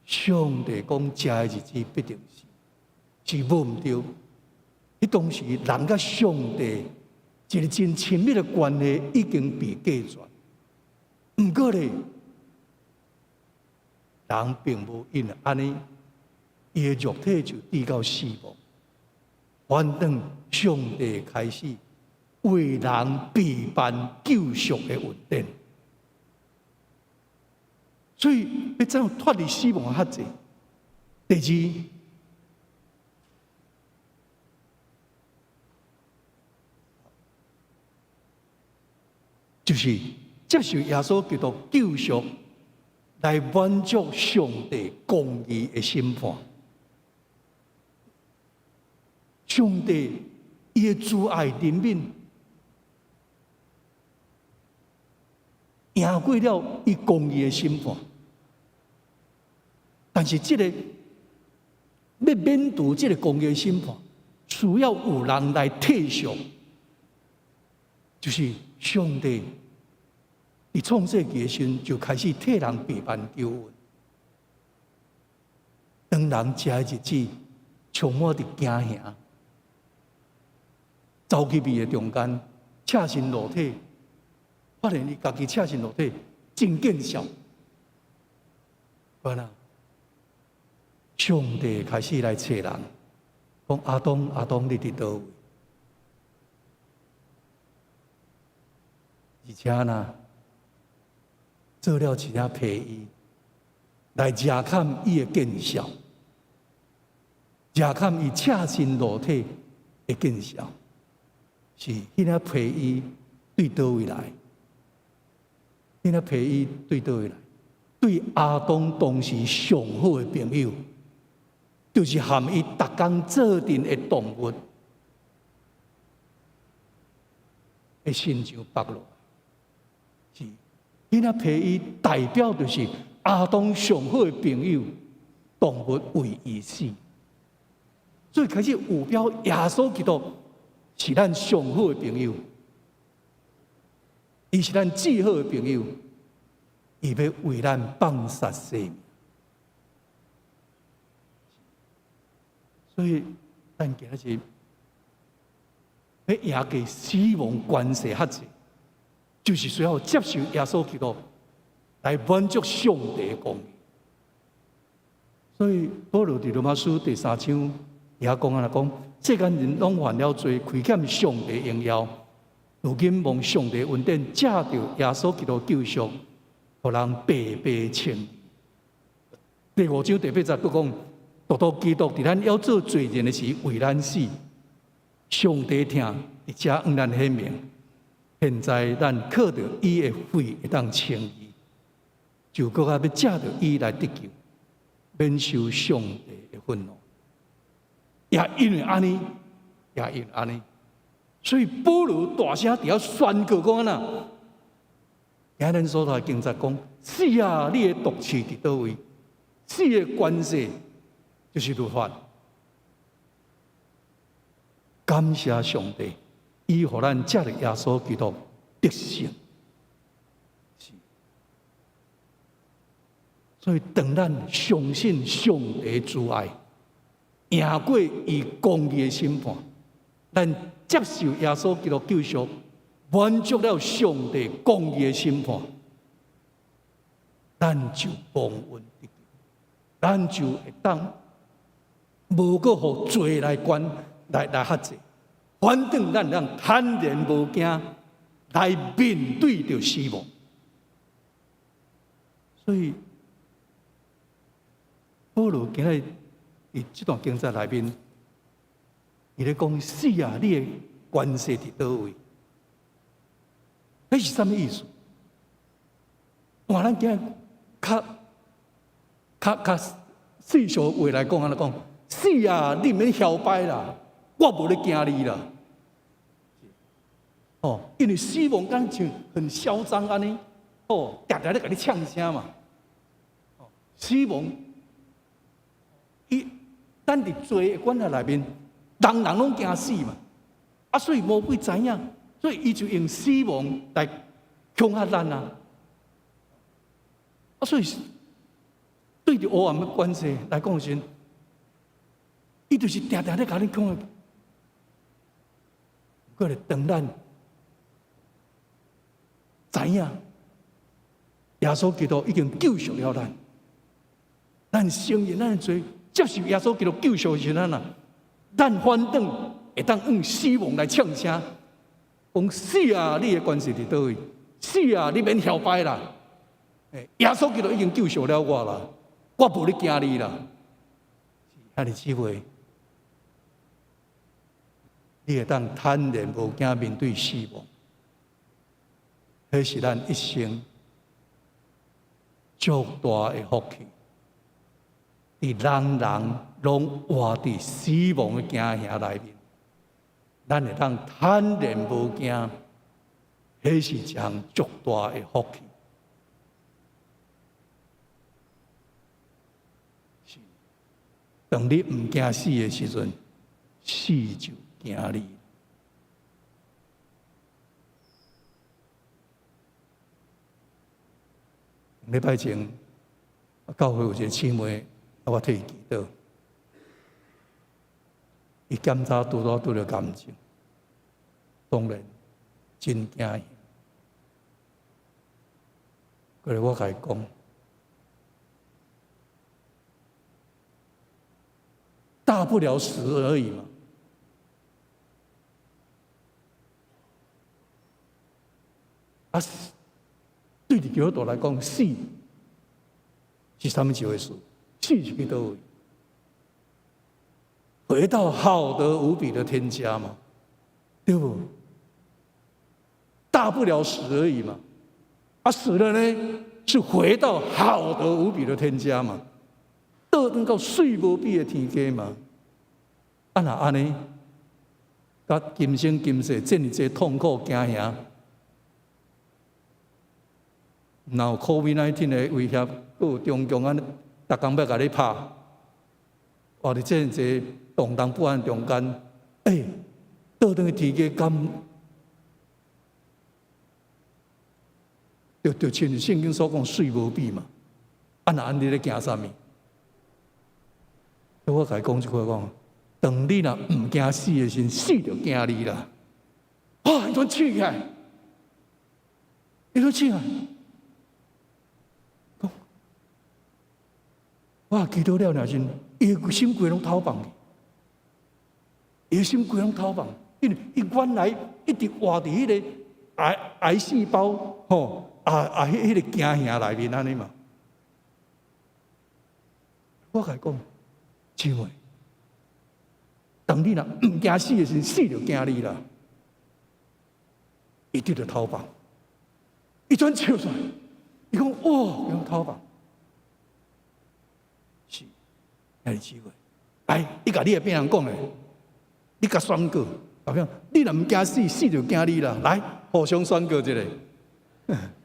上帝講食的日子必定死，是無毋對。彼當時人佮上帝一个真親密的關係已經被隔絕。毋過咧，人並無因為按呢，伊的肉體就至到死亡。反轉上帝開始為人備辦救贖的恩典。所以欲怎樣脫離死亡的轄制？第二，就是接受耶穌基督救贖，來滿足上帝公義的審判。上帝伊的慈愛憐憫，贏過了伊公義的審判。但是這個欲免除這個公義的審判，需要有人來替贖，就是上帝佇創世記的時陣就開始替人備辦救恩。當人食的日子充滿著驚嚇，走去味的中間，赤身露體，發現伊家己赤身露體，真見笑。原來上帝開始來揣人，講亞當，亞當，你佇佗位？而且呢，做了一領皮衣來遮蓋伊的見笑，遮蓋伊赤身露體的見笑，是彼領皮衣對佗位來？彼領皮衣對佗位來？對亞當當時上好的朋友，就是和伊逐工做陣的動物的身上縛落來。是彼領皮衣代表就是亞當上好的朋友，動物為伊死。所以開始有表耶穌基督是咱上好的朋友，伊是咱至好的朋友，伊欲為咱放殺生命。所以咱今仔日欲贏過死亡權勢轄制，就是需要接受耶穌基督來滿足上帝的公義。所以保羅佇羅馬書第三章也講按呢講，世間人攏犯了罪，虧欠上帝榮耀。如今蒙上帝恩典，藉著耶穌基督救贖，予人白白稱義。第五章第八節閣講，獨獨基督佇咱猶做罪人的時為咱死，上帝疼，佇遮向咱顯明。現在咱靠著伊的血會當稱義，就閣較欲藉著伊來得救，免受上帝的憤怒。也因為按呢，也因為按呢，所以保羅大聲佇遐宣告講按怎？今咱所讀的經節講：死啊，你的毒刺佇佗位？死的權勢就是律法。感謝上帝，伊予咱藉著耶穌基督得勝。是，所以當咱相信上帝慈愛，贏過伊公義的審判，咱接受耶穌基督救贖，滿足了上帝公義的審判，咱就蒙恩得救，咱就會當無閣予罪來管來轄制，反轉咱通坦然無驚來面對著死亡。所以保羅今日佇這段經節內面，伊咧講死啊，你的權勢佇佗位？彼是啥物意思？換咱今日較較較世俗話來講，按呢講，死啊，你毋免囂擺啦，我無咧驚你啦。哦，因為死亡敢像很囂張按呢，哦，定定咧共你嗆聲嘛。哦，死亡，伊咱佇罪的觀念內面，人人攏驚死嘛。啊，所以魔鬼知影，所以伊就用死亡來恐嚇咱啊。啊，所以對著黑暗的關係來講時，伊就是定定咧共你講，過來當咱知影，耶穌基督已經救贖了咱，咱承認咱的罪，接受耶穌基督救贖的時陣啊，咱反轉會當用死亡來嗆聲，講死啊！你的權勢佇佗位？死啊！你免囂擺啦！耶穌基督已經救贖了我啦，我無咧驚你啦。兄弟姊妹，你會當坦然無驚面對死亡。彼是咱一生足大的福氣。佇人人攏活佇死亡的驚嚇內面，咱會當坦然無驚，彼是一項足大的福氣。是，當你毋驚死的時陣，死就驚你。禮拜前，教會有一個姊妹，我替伊祈禱，伊檢查拄拄拄著癌症，當然真驚。過來我共伊講，大不了死而已嘛。啊，對佇基督徒來講，死是啥物一回事？死是去佗位？回到好得無比的天家嘛，對無？大不了死而已嘛。啊，死了呢，是回到好得無比的天家嘛，倒轉到媠無比的天家嘛。啊，若按呢，佮今生今世這爾濟痛苦驚嚇，若有 COVID-19 的威脅，閣有中共按呢，逐工欲共你拍，活佇這爾濟動盪不安中間，欸，倒轉去天家敢？就親像聖經所講，媠無比嘛。啊，若按呢，你咧驚啥物？我共伊講這句話講，當你若毋驚死的時陣，死就驚你啦。哇！伊陣笑起來，伊陣笑起來，講，我祈禱了爾時，伊的心規攏透放去，伊的心規攏透放，因為伊原來一直活佇彼個癌癌細胞吼。啊啊！彼個驚嚇內面按呢嘛，我共伊講，姊妹，當你若毋驚死的時陣，死就驚你啦。伊直就透放，伊轉笑出來，伊講哇，伊講透放，是，兄弟姊妹，來，你共你的病人講咧，你共宣告，代表你若毋驚死，死就驚你啦。來，互相宣告一下。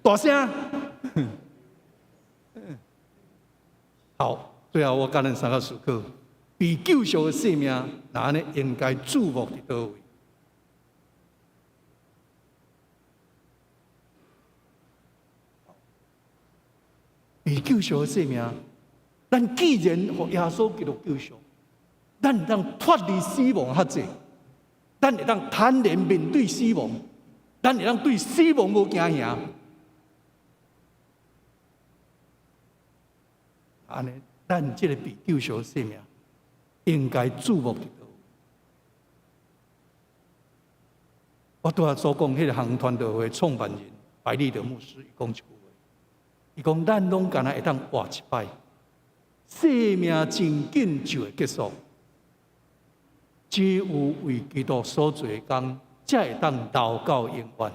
大聲！好，最後我共咱三個思考，被救贖的生命，若按呢應該注目佇佗位？被救贖的生命，咱既然予耶穌基督救贖，咱會當脫離死亡轄制，咱會當坦然面對死亡，咱會當對死亡無驚嚇。按呢，咱這个被救贖的生命應該注目佇佗位？我拄仔所講，彼個航傳道會創辦人白利德牧師，伊講一句話，伊講咱攏敢若會當活一擺，生命真緊就會結束，只有為基督所做的工，才會當留到永遠。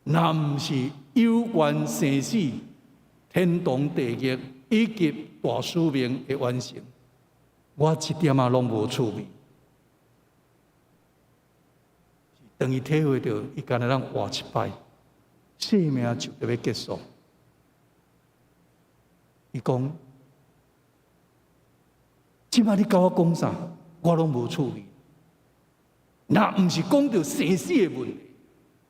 若毋是有關生死、天堂地獄以及大使命的完成，我一點仔攏無趣味。當伊體會著，伊敢若當活一擺，生命就欲結束。伊講：這擺你共我講啥，我攏無趣味。若毋是講著生死的問題，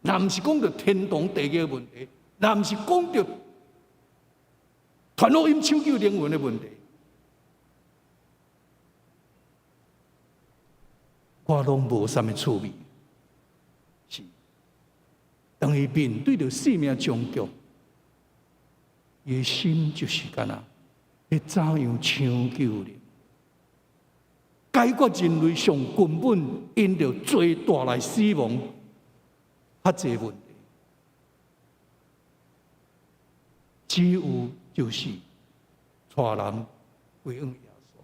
若毋是講著天堂地獄的問題，若毋是講著傳福音搶救靈魂的問題，我攏無啥物趣味。是，當伊面對著生命終局，伊的心就是敢若欲怎樣搶救靈，解決人類上根本因著罪帶來死亡較濟問題，只有就是帶人歸向耶穌。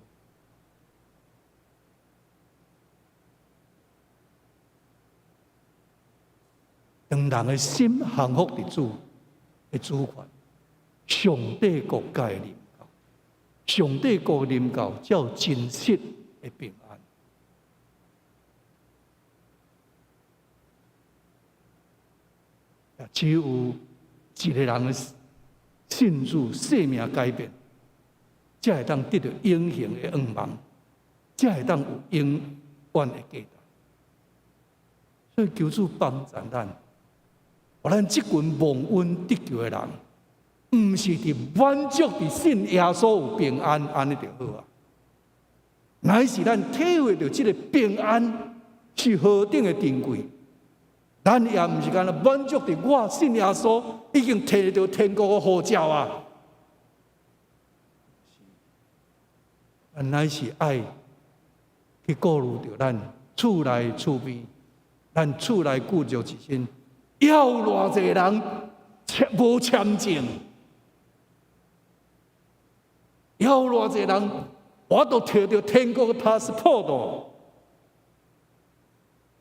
當人的心降服佇主的主權，上帝國才會臨到，上帝國臨到，才有真實的平安。只有一個人的信主，生命改變，才會當得著永恆的願望，才會當有永遠的價值。所以求主幫助咱，予咱這群蒙恩得救的人，毋是佇滿足佇信耶穌有平安，按呢就好啊。乃是咱體會著這个平安是何等的珍貴。咱也毋是干焦滿足佇我信耶穌已經提著天國的護照啊。咱乃是愛去顧慮著咱厝內厝邊，咱厝內顧著一身，猶有偌濟人無簽證，猶有偌濟人，我都提著天國的 passport，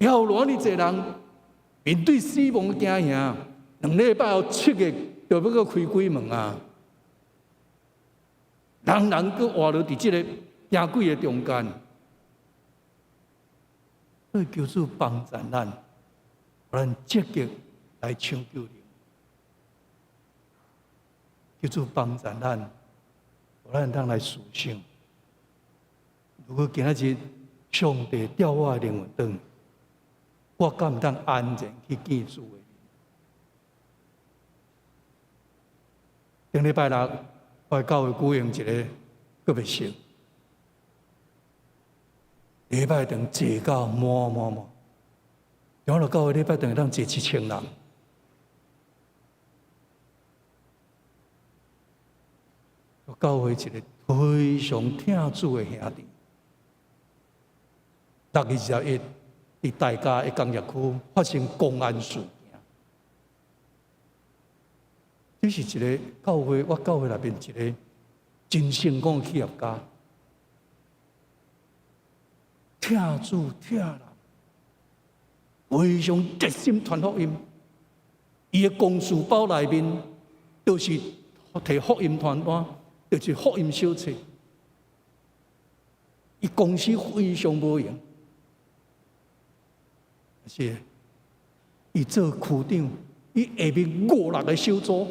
猶有偌爾濟人面對死亡的驚嚇，2禮拜後7月就欲閣開鬼門啊！人人閣活落佇這个驚鬼的中間，所以求主幫助咱，咱積極來搶救靈。求主幫助咱，咱通來思想。如果今仔日上帝調我的靈魂轉，我敢會當安然去見主的面？頂禮拜六，我教會舉行一个告別式。禮拜堂坐到滿滿滿，長老教會禮拜堂會當坐7000人。教會一个非常疼主的兄弟，6月21，佇大家的工業區發生公安事件。這是一个教會，我教會內面一个真成功的企業家，疼主疼人，非常熱心傳福音。伊的公事包內面就是提福音傳單，就是福音小冊。伊公司非常無閒，是伊做區長，伊下面五六个小組。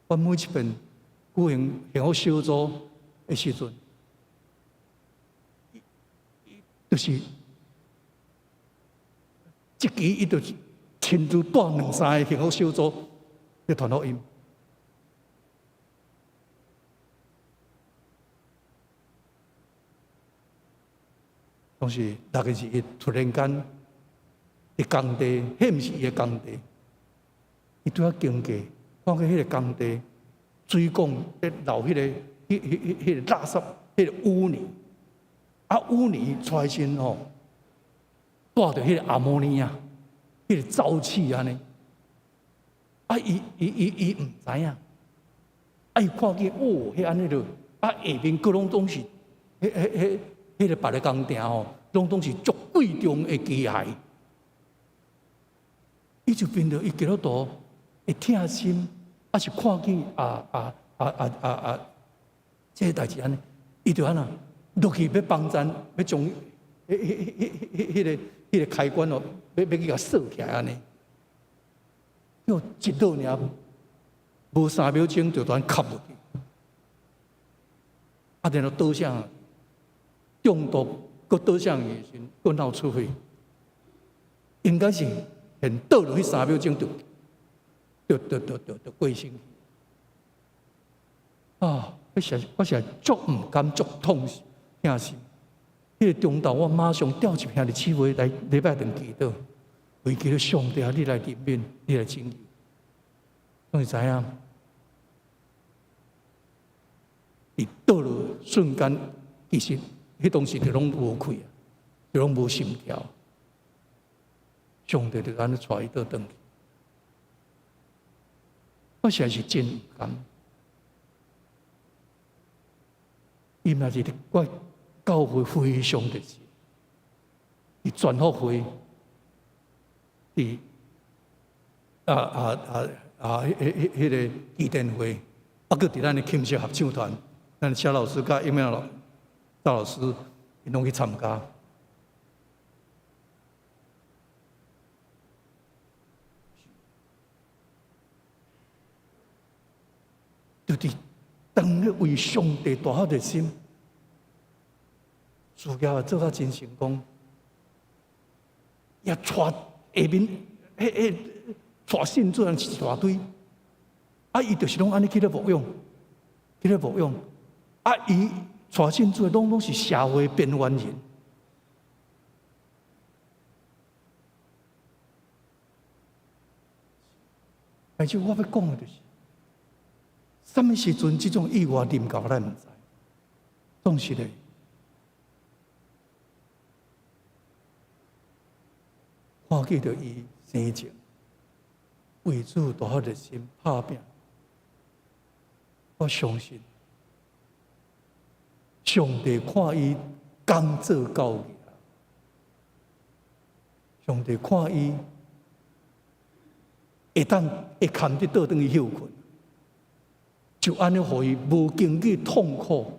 我每一遍舉行幸福小組的時陣，就是一期伊就親自帶兩三个幸福小組去傳福音。當時6月21突然間，佇工地，彼毋是伊的工地，伊拄仔經過，看見彼个工地水管咧漏彼个、彼、彼、彼、彼个垃圾、彼个污泥，啊污泥出來時吼，帶著彼个阿摩尼亞，彼个沼氣按呢，啊伊伊伊伊毋知影，啊伊看見哦，彼按呢著，啊下面閣攏總是，彼、彼、彼、彼个別个工程吼，攏總是足貴重的機械，伊就變做伊基督徒會疼心，啊是看見啊啊啊啊啊啊，這个代誌按呢，伊就按怎落去欲幫贊，欲將彼、彼、彼、彼、彼个、彼个開關哦，欲欲去共鎖起來按呢，就一落爾，無3秒鐘就彈吸落去，啊，然後倒啥？中毒，閣倒啥的時陣，閣腦出血，應該是現倒落去三秒鐘就，就就就就就過身去。啊！我實在足毋甘，足痛疼心。彼个中晝，我馬上調集兄弟姊妹來禮拜堂祈禱，為祈禱上帝啊，你來憐憫，你來拯救。攏會知影，佇倒落瞬間，其實彼當時就攏無氣啊，就攏無心跳。上帝就按呢帶伊倒轉去。我實在是真毋甘。伊嘛是我教會非常熱心，佇全福會佇彼個祈奠會，閣佇咱的慶祝合唱團，咱蕭老師佮英明老趙老師，𪜶攏去參加。就佇當咧為上帝大發熱心，事業也做甲真成功，也帶下面彼彼帶信主人一大堆，啊，伊就是攏按呢去咧牧養，去咧牧養，啊，伊帶信主的攏攏是社會邊緣人。但是我欲講的就是，啥物時陣這種意外臨到，咱毋知。總是咧，看見著伊生前為主大發熱心拍拚，我相信上帝看伊工做到位，上帝看伊會當會堪得倒轉去歇睏，就按呢，予伊無經過痛苦，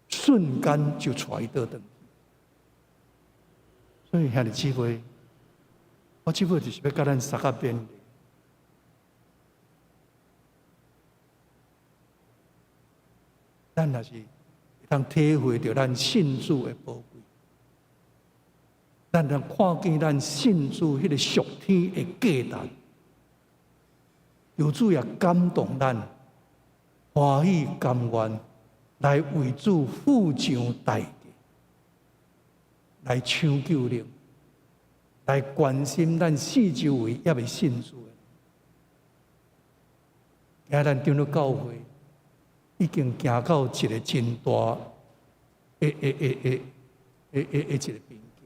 瞬間就帶伊倒轉去。所以兄弟姊妹，我這尾就是欲共咱相佮勉勵。咱若是會當體會著咱信主的寶貴，咱通看見咱信主彼個屬天的價值，求主也感動咱，歡喜甘願來為主付上代價，來搶救靈，來關心咱四周圍猶未信主的。今仔咱長老教會已經行到一個真大的、的、的、的、的、的、的一個瓶頸。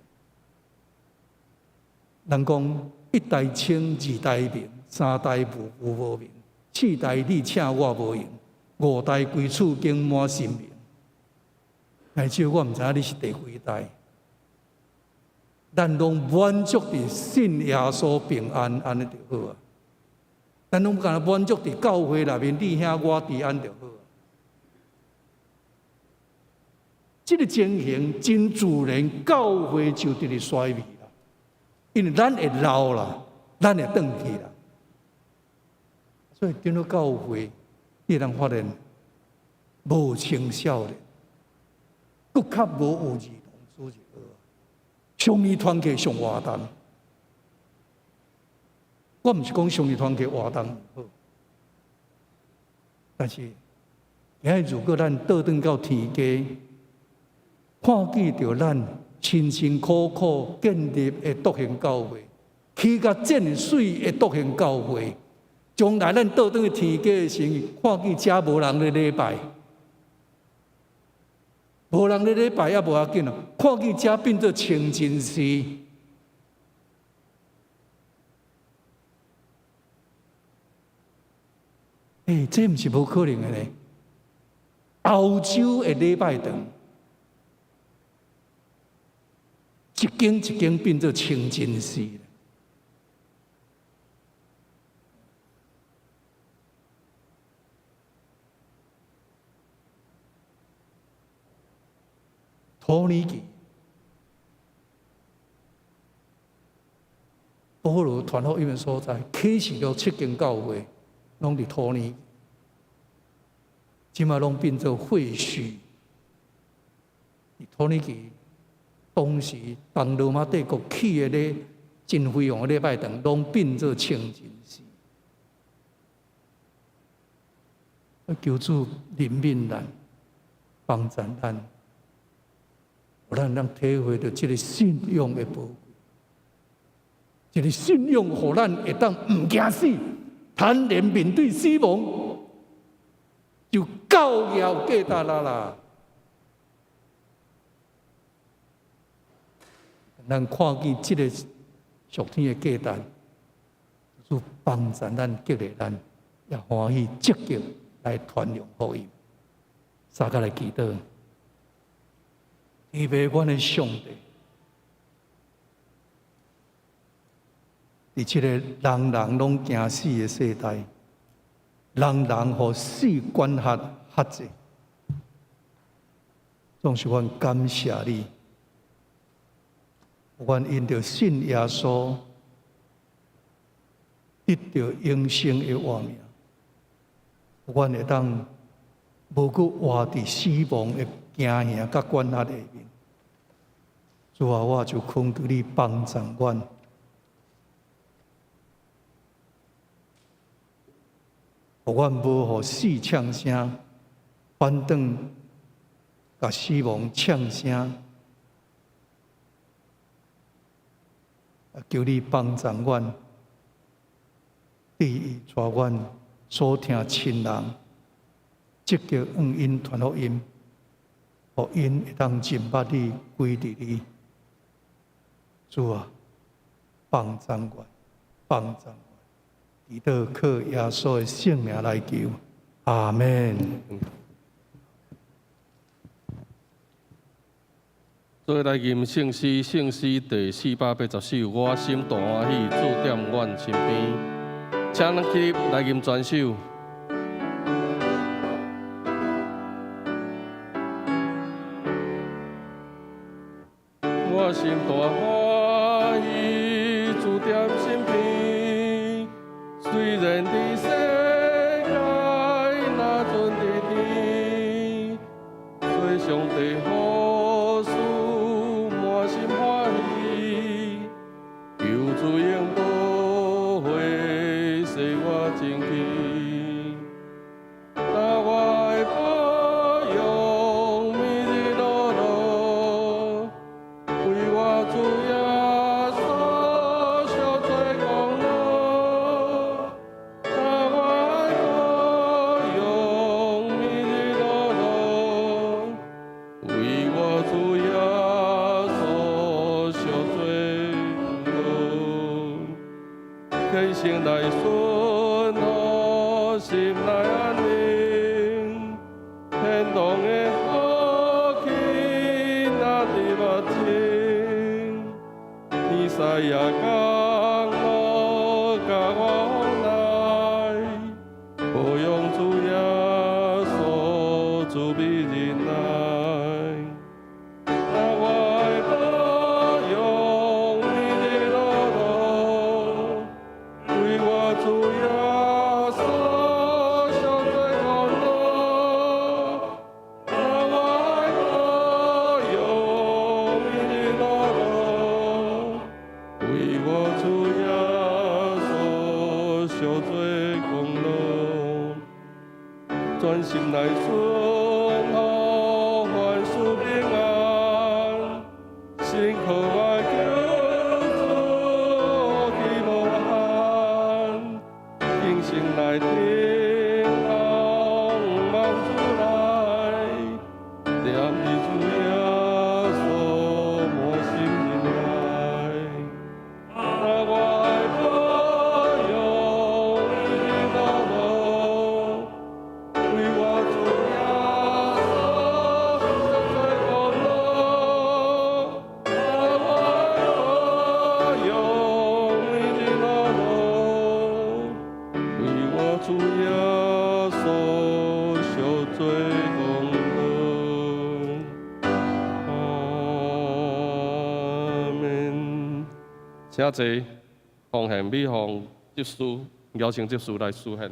人講一代清，二代明，三代無有無明，四代你請我無閒，五代規厝景滿神明。乃至我毋知影你是第幾代，咱攏滿足佇信耶穌平安，按呢就好啊。咱攏干焦滿足佇教會內面，你兄我弟按就好啊。這個情形真自然，教會就佇咧衰微啦。因為咱會老啦，咱會轉去啦。所以長老教會，你會當發現無青少年，閣較無有兒童主日學，少年團契上活動。我毋是講少年團契活動毋好，但是今日如果咱倒轉到天家，看見著咱辛辛苦苦建立的獨行教會，起甲真媠的獨行教會，將來咱倒轉去天家的時，看見遮無人咧禮拜，無人咧禮拜也無要緊咯，看見遮變做清真寺。欸，這毋是無可能的呢。歐洲的禮拜堂，一間一間變做清真寺。土耳其，保羅傳福音的所在，啟示錄七間教會，攏佇土耳其，這馬攏變做廢墟。土耳其當時東羅馬帝國起的咧真輝煌的禮拜堂，攏變做清真寺。求主憐憫咱，幫助咱，予咱通體會著這个信仰的寶貴，這个信仰予咱會當毋驚死，坦然面對死亡，就夠有價值啦啦。咱看見這个屬天的價值，就幫助咱、激勵咱，也歡喜積極來傳揚福音。三個來祈禱，天父阮的上帝，佇這個人人攏驚死的世代，人人予死管轄轄制，總是阮感謝你，阮因著信耶穌，得著永生的活命，阮會當無閣活佇死亡的驚嚇佮管轄下面。主啊，我就懇求你幫助阮，予阮無予死嗆聲，反轉共死亡嗆聲。求你幫助阮，治愈帶阮所疼親人，積極向𪜶傳福音，予𪜶會當認捌你、歸佇你。主啊，幫助阮，幫助阮，祈禱靠耶穌的聖名來求，阿們。做伙來吟聖詩，聖詩第480首，我心大歡喜，主踮阮身邊，請咱起立來吟全首。我心大歡喜，主踮身邊，雖然佇世界若陣佇天，做上帝好事，滿心歡喜，求主用寶血洗我淨去，那我的保養每日樂樂，為我主耶穌贖罪功勞，那我的保養每日樂樂，為我主耶穌贖罪功勞，虔誠來順服，心內安寧，天堂的福氣若佇目前，天使也降落共我往來，保養主耶穌主美忍耐，那我的保養每日樂樂，為我主耶穌贖罪功勞，那我的保養每日樂樂，為我主耶穌贖罪功勞，專心來順服，凡事平安，心可愛求主喜無限，敬心來聽候望主來，踮佇主耶穌滿心忍耐，那我的保養每日樂樂，為我主耶穌贖罪功勞，那我的保養每日樂樂，為我主耶穌贖罪功勞。阿們。請坐，奉獻美鳳執事，邀請執事來司獻。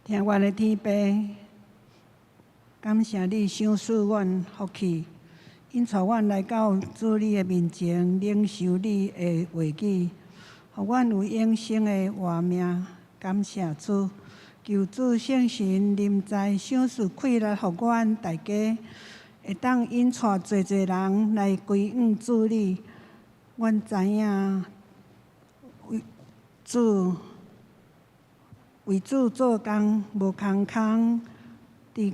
疼阮的天父，感謝你賞賜阮福氣，引帶阮來到主你的面前，領受你的話語，予阮有永生的活命。感謝主，求主聖神臨在，賞賜氣力，予阮大家會當引帶濟濟人來歸向主你。阮知影為主為主做工無空空，佇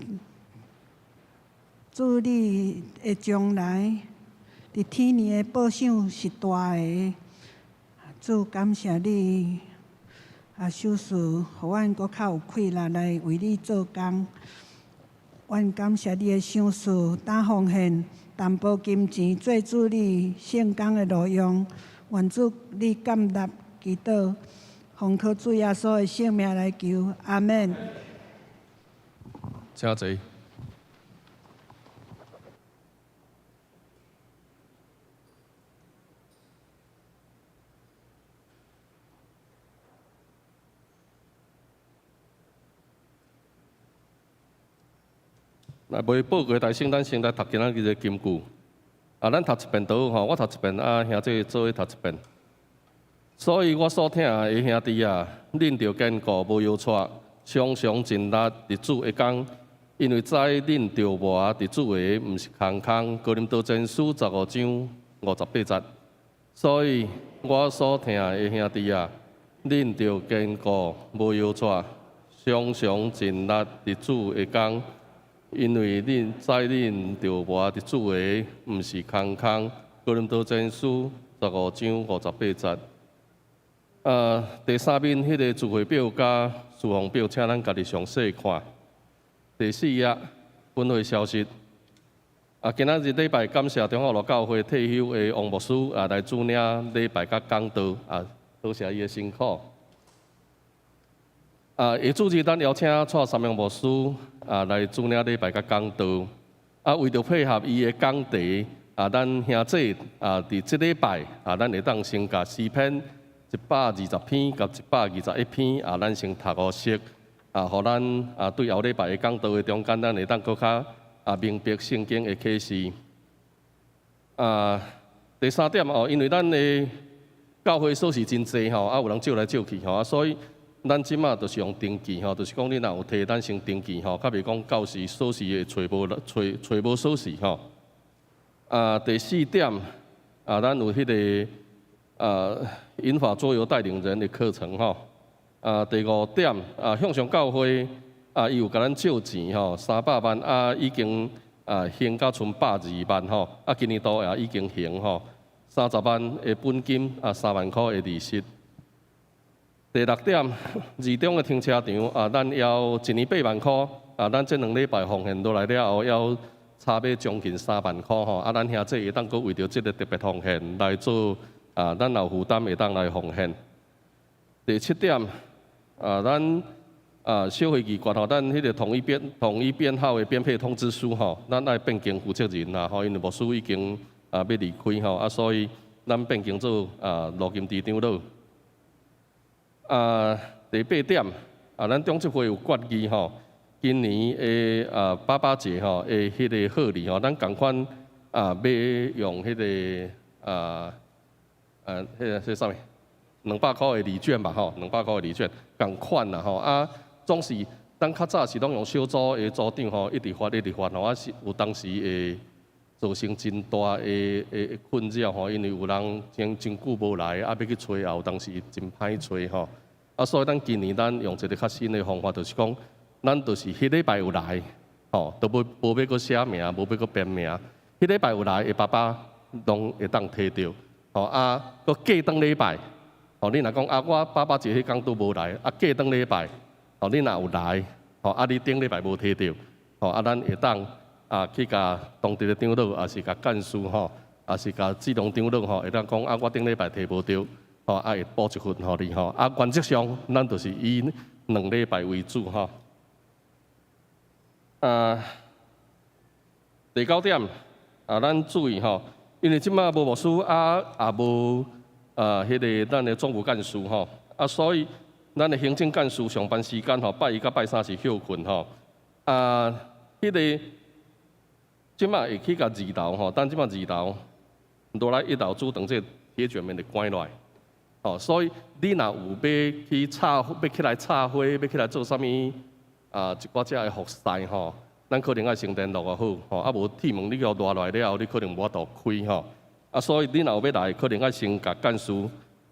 主你的將來，佇天年的報賞是大的。主感謝你，啊，賞賜予阮閣較有氣力來為你做工。阮感謝你的賞賜，擔奉獻淡薄金錢做主你聖工的路用。願主你感納祈禱，奉靠主耶穌的聖名來求，阿們。請坐。來，未報告大先，咱先來讀今仔日的金句。啊，咱讀一遍就好吼，我讀一遍，啊，兄弟做伙讀一遍。所以我所疼的兄弟啊，恁著堅固，無搖掣，常常盡力佇主的工，因為知恁著磨佇主的毋是空空。哥林多前書15章58節。所以我所疼的兄弟啊，恁著堅固，無搖掣，常常盡力佇主的工。因為恁知恁著磨佇主的，毋是空空。哥林多前書15章58節。第三面彼個聚會表佮事奉表，請咱家己詳細看。第四頁分會消息。啊，今仔日禮拜感謝中華路教會退休的王牧師啊，來主領禮拜佮講道啊，多謝伊的辛苦。啊，下主日咱邀請蔡三明牧師啊來主領禮拜佮講道。啊，為著配合伊的講題，啊，咱兄弟啊，佇這禮拜啊，咱會當先共詩篇120篇佮121篇啊，咱先讀予熟，啊，予咱啊對後禮拜的講道的中間，咱會當閣較啊明白聖經的啟示。啊，第三點哦，因為咱的教會鎖匙真濟吼，啊有人借來借去吼，啊所以咱這馬就是用登記吼，就是講你若有提，咱先登記吼，較袂講到時鎖匙會揣無揣揣無鎖匙吼。啊，第四點啊，咱有彼個啊銀髮桌遊帶領人的課程吼。啊，第五點啊，向上教會啊，伊有共咱借錢吼，300萬啊，已經啊還到賰120萬吼，啊，今年度也已經還吼30萬的本金啊，3萬箍的利息。第六點，二中的停車場啊，咱猶一年8萬箍啊，咱這兩禮拜奉獻落來了後，猶差欲將近3萬箍吼，啊，咱兄弟會當閣為著這个特別奉獻來做啊，咱有負擔會當來奉獻。第七點，啊，咱啊小會議決吼，咱彼个統一編號的編配通知書吼，咱愛變更負責人啦吼，因為牧師已經啊欲離開吼，啊，所以咱變更做啊羅金池長老。啊，第八點，啊，咱中執會有決議吼，今年的啊爸爸節吼的彼个賀禮吼，咱仝款啊欲用彼个啊啊彼个說啥物？200箍的禮券吧吼，200箍的禮券仝款啦吼，啊，總是咱較早是攏用小組的組長吼，一直發一直發吼，啊是有當時會造成真大的的困擾吼，因為有人真真久無來，啊欲去揣也有當時真歹揣吼，啊所以咱今年咱用一个較新的方法，就是講，咱就是彼禮拜有來，吼，都無無欲閣寫名，無欲閣編名，彼禮拜有來的爸爸攏會當提著，吼啊，閣過轉禮拜。吼，你若講啊，我爸爸節彼工拄無來，啊過轉禮拜，吼你若有來，吼啊你頂禮拜無提著，吼啊咱會當啊去共當地的長老，抑是共幹事吼，抑是共志龍長老吼，會當講啊我頂禮拜提無著，吼啊會補一份予你吼，啊原則上咱就是以兩禮拜為主吼。啊，第九點啊，咱注意吼，因為這馬無牧師啊，也無。啊，彼個咱的總務幹事吼，啊，所以咱的行政幹事上班時間吼，拜一佮拜三是歇睏吼。啊，彼個這馬會起到二樓吼，等這馬二樓落來一樓主堂這個鐵捲門就關落來。哦，所以你若有欲去插，欲起來插花，欲起來做啥物啊？一寡這的服侍吼，咱可能愛先聯絡好，吼，啊無鐵門你予拉落來了後，你可能無法度開吼。啊，所以你若有欲來，可能愛先共幹事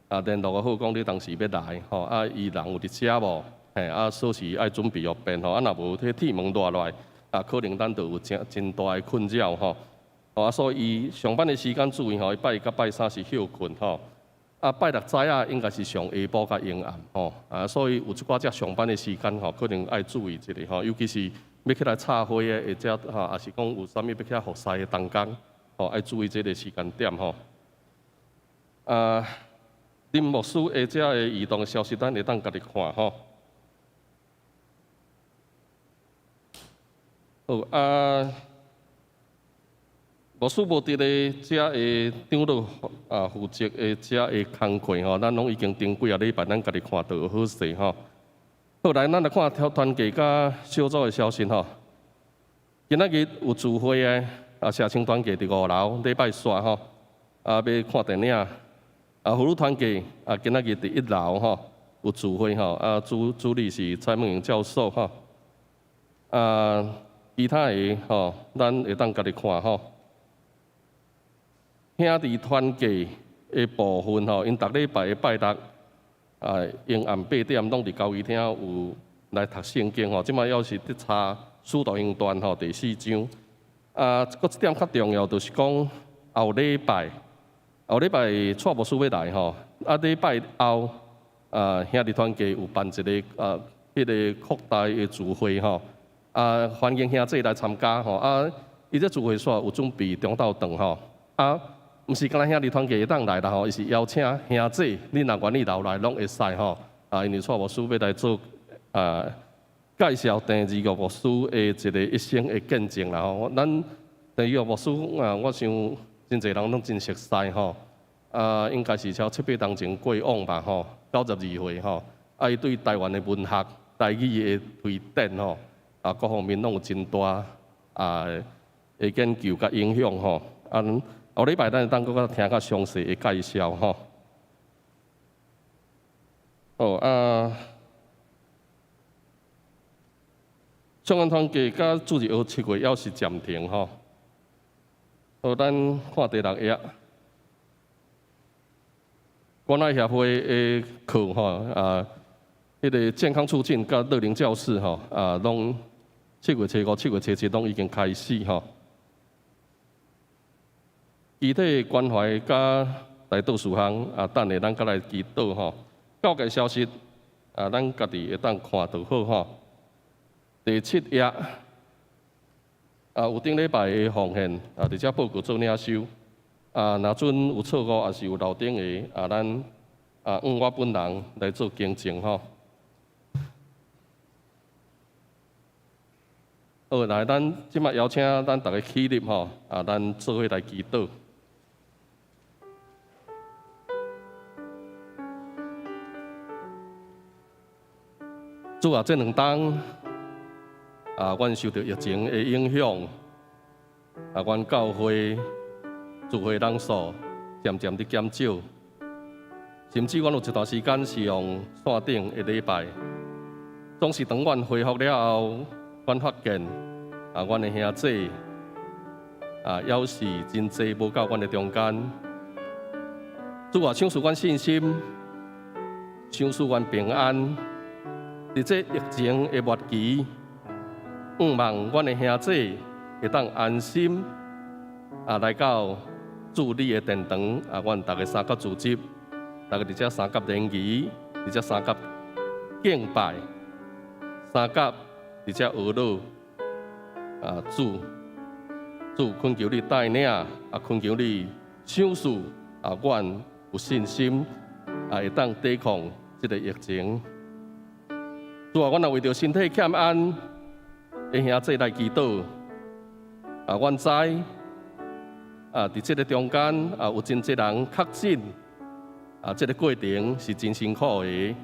啊聯絡好，講你當時欲來吼，啊，伊人有佇遮無？嘿，啊，鎖匙愛準備予便吼，啊，若無彼鐵門拉落來，啊，可能咱就有誠真大的困擾吼。啊，所以伊上班的時間注意吼，伊拜一佮拜三是歇睏吼。啊，拜六早仔應該是上下晡較閒暗吼，啊，所以有一寡這上班的時間吼，可能愛注意一下吼，尤其是欲起來插花的，或者吼，抑是講有啥物欲起來服侍的同工，吼，愛注意這个時間點吼。啊，林牧師的這个移動的消息，咱會當家己看吼。好啊。牧師無佇咧遮个長老啊負責的遮个工課吼，咱攏已經頂幾仔禮拜，咱家己看著好勢吼。好，來，咱來看團契佮小組的消息吼。今仔日有聚會的啊，社青團契佇五樓禮拜四吼，啊，欲看電影。啊，婦女團契啊，今仔日佇一樓吼有聚會吼，啊，主理是蔡孟穎教授吼。啊，其他的吼，咱會當家己看吼。兄弟團契的部分吼，𪜶逐禮拜的拜六啊，下暗8點攏佇交誼廳有來讀聖經吼。這擺猶是佇查使徒行傳吼第四章。啊，閣一點較重要，就是講後禮拜，後禮拜蔡牧師欲來吼。啊，禮拜後啊，兄弟團契有辦一个啊，彼个擴大的聚會吼。啊，歡迎兄弟來參加吼。啊，伊這聚會煞有準備中晝頓吼。啊，毋是干焦兄弟團契會當來啦吼，伊是邀請兄弟，你若願意留來，攏會使吼。啊，因為蔡牧師欲來做啊介紹鄭志國牧師的一个一生的見證啦吼。咱鄭志國牧師啊，我想真濟人攏真熟似吼。啊，應該是超七八冬前過往吧吼，92歲吼。啊，伊對台灣的文學、台語的推展吼，啊，各方面攏有真大啊的研究佮影響吼。啊，後禮拜咱會當閣較聽較詳細的介紹吼。好啊，少年團契佮主日學7月猶是暫停吼。好，咱看第六頁。關愛協會的課吼啊，彼个健康促進佮樂齡教室吼啊，攏7月初5、7月初7攏已經開始吼。肢體關懷佮代禱事項啊，等下咱閣來祈禱吼。教界消息啊，咱家己會當看就好吼。第七頁啊，有頂禮拜的奉獻啊，佇遮報告做領收。啊，若準有錯誤，抑是有漏頂的啊，咱啊，向我本人來做更正吼。好，來，咱這擺邀請咱逐家起立吼，啊，咱做伙來祈禱。主啊，這兩冬啊，阮受著疫情的影響，啊，阮教會聚會人數漸漸佇減少，甚至阮有一段時間是用線頂的禮拜。總是當阮恢復了後，阮發現啊，阮的兄弟啊，猶是真濟無到阮的中間。主啊，賞賜阮信心，賞賜阮平安。佇這疫情的末期，向望阮的兄弟會當安心啊來到主你的殿堂啊，阮逐家三甲組織，逐家佇遮三甲聯誼，佇遮三甲敬拜，三甲佇遮呵咾啊，主，主懇求你帶領啊，懇求你賞賜啊，阮有信心啊，會當抵抗這个疫情。主啊，阮若為著身體欠安的兄弟來祈禱啊，阮知啊，佇這个中間啊，有真濟人確診啊，這个過程是真辛苦的。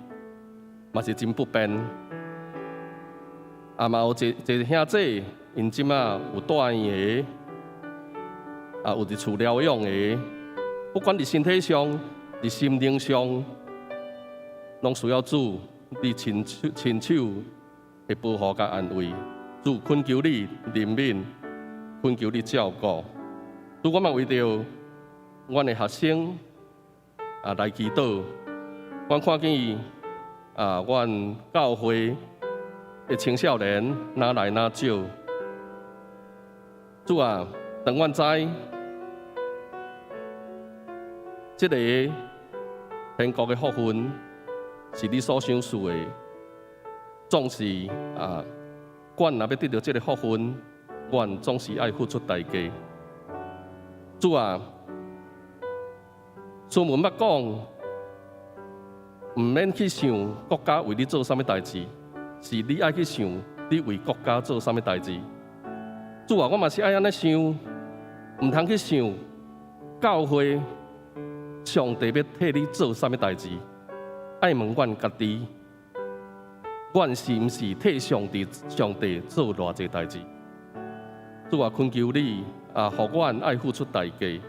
嘛是真不便。啊，嘛有一一个兄姊，𪜶這馬有住院的，啊，有佇厝療養的，不管佇身體上、佇心靈上，攏需要主你親手親手的保護佮安慰。主懇求你憐憫，懇求你照顧。主，我嘛為著阮的學生啊來祈禱。阮看見啊，阮教會的青少年愈來愈少。主啊，當阮知這个天國的福分是你所賞賜的，總是啊，阮若欲得著這个福分，阮總是愛付出代價。主啊，書文捌講，毋免去想國家為你做啥物代誌，是你愛去想你為國家做啥物代誌。主啊，我嘛是愛按呢想，毋通去想教會上帝欲替你做啥物代誌，愛問阮家己，阮是毋是替上帝上帝做偌濟代誌？主啊，懇求你啊，予阮愛付出代價。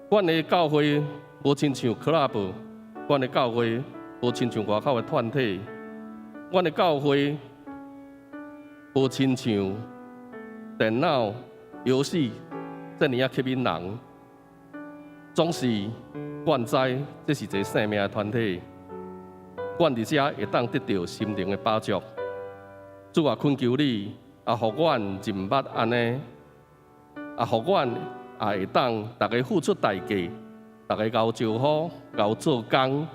阮的教會無親像 club，阮的教會無親像外口的團體，阮的教會無親像電腦遊戲這爾仔吸引人。總是阮知這是一个生命的團體，阮佇遮會當得著心靈的飽足。主啊，懇求你啊，予阮認捌按呢，啊，予阮也會當逐家付出代價，逐家𠢕招呼、𠢕做工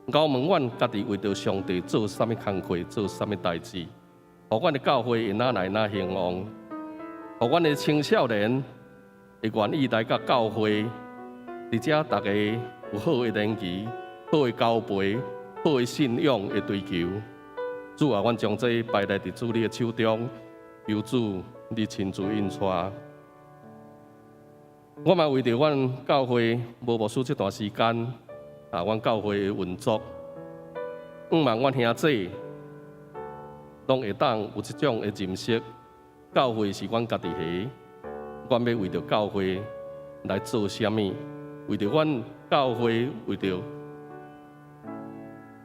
，𠢕問阮家己為著上帝做啥物工課、做啥物代誌，予阮的教會會愈來愈興旺，予阮的青少年會願意來佮教會，佇遮逐家有好的連結、好的交陪、好的信仰的追求。主啊，阮將這擺來佇主你的手中，求主你親自引帶。我嘛為著阮教會無牧師這段時間，啊，阮教會的運作，向望阮兄姊攏會當有這種的認識，教會是阮家己的，阮欲為著教會來做啥物？為著阮教會，為著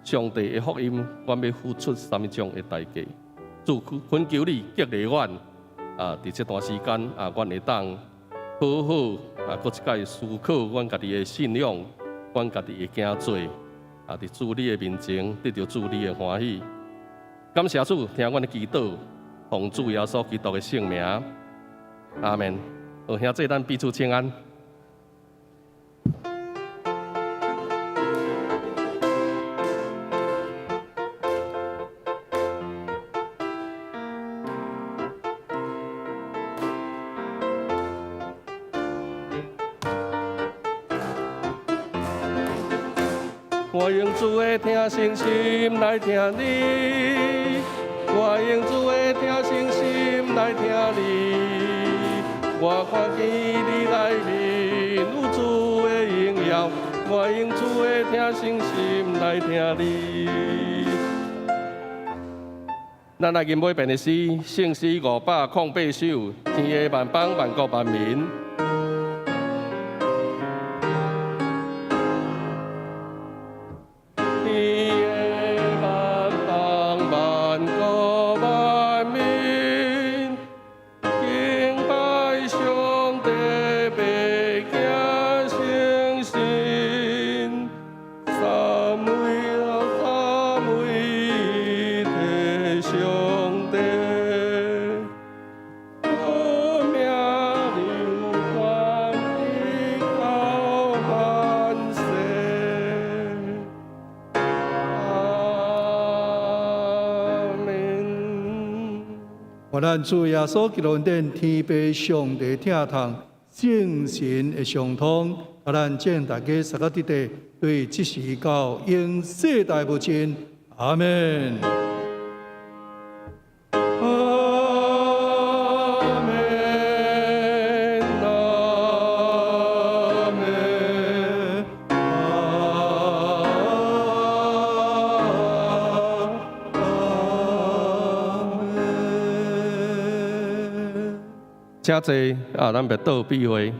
上帝的福音，阮欲付出啥物種的代價？主懇求你激勵阮啊！佇這段時間啊，阮會當好好啊，閣一擺思考阮家己的信仰，阮家己的行做啊，佇主你的面前得著主你的歡喜。感謝主，聽阮的祈禱，奉主耶穌基督的聖名，阿們。好，兄姊，咱彼此請安。我用主的疼惜心來疼你，我用主的疼惜心來疼你。我看見你內面有主的榮耀，我用主的疼惜心來疼你。咱來吟尾遍的詩，聖詩508首，天的萬邦萬國萬民。天的萬邦萬國萬民，敬拜上帝，白行誠實，三位三位一體上帝，尊名流傳直到萬世。阿們。願咱主耶穌基督恩典，天父上帝疼痛，聖神的相通，佮咱眾大家三個弟弟，對這時到永世代無盡。阿們。阿們，阿們，阿們。請坐啊，咱欲倒閉會。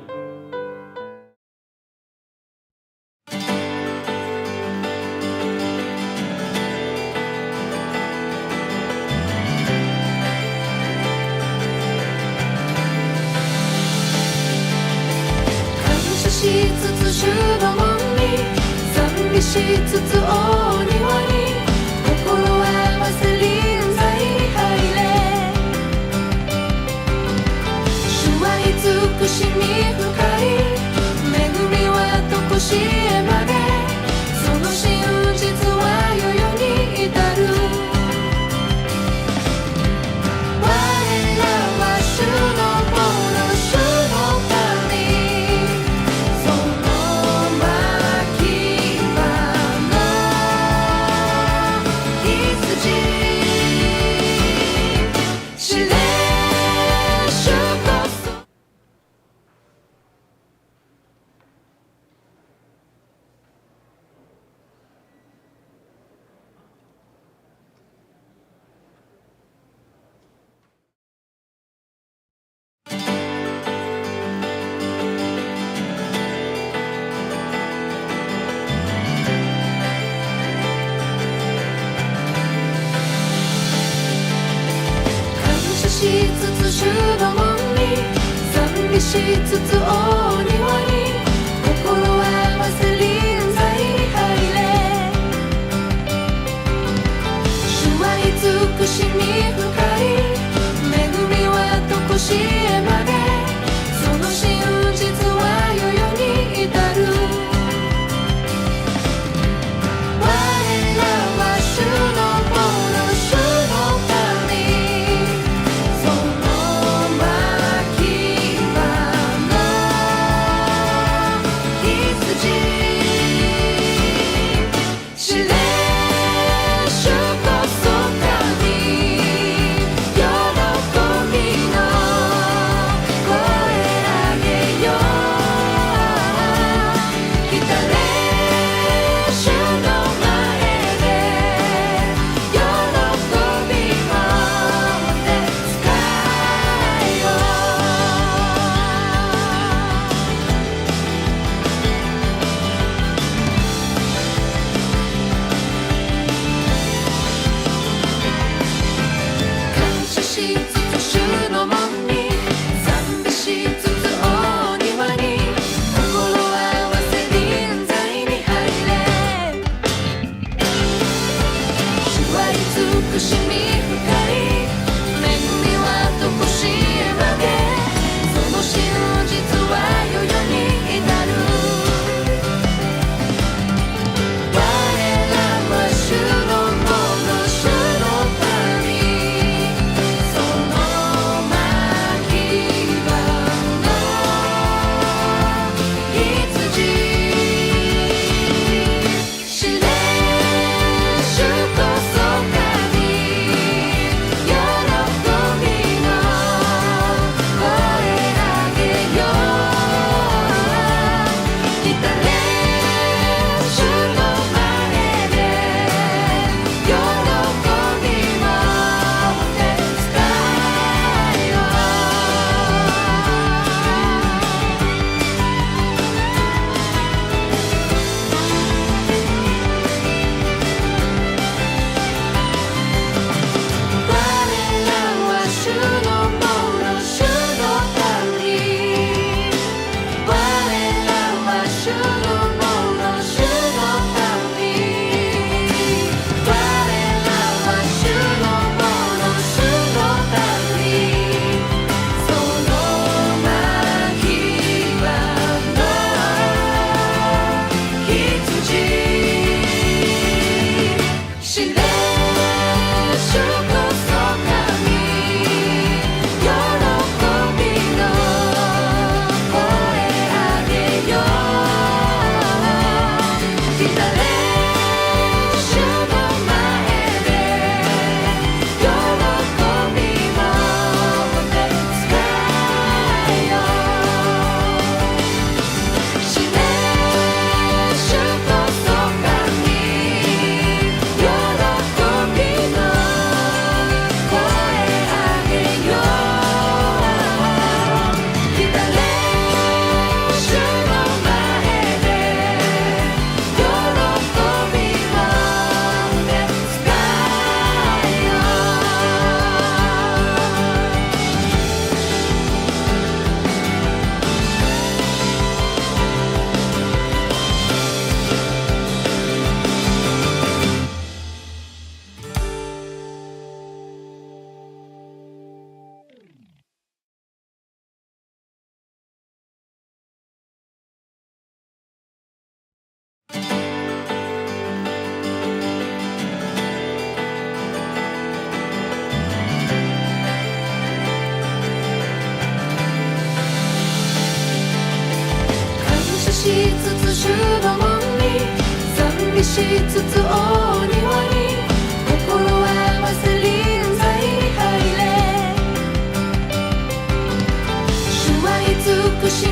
感謝しつつ主の門に讚美しつつ大庭に心合わせ臨在に入れ。主は慈しみ深い、恵みはとこしえまで、その真実は世々に至る。我らは主のもの、主の民、その牧場の羊。知れ主こそ。感謝しつつ主の門に讚美しつつ大庭に心合わせ臨在に入れ。主は慈しみ深い、恵みはとこしえまで、その真実は世々に至る。我らは主のもの、主の民、その牧場の美しつつ大庭に心合わせ臨在に入れ。主は慈しみ。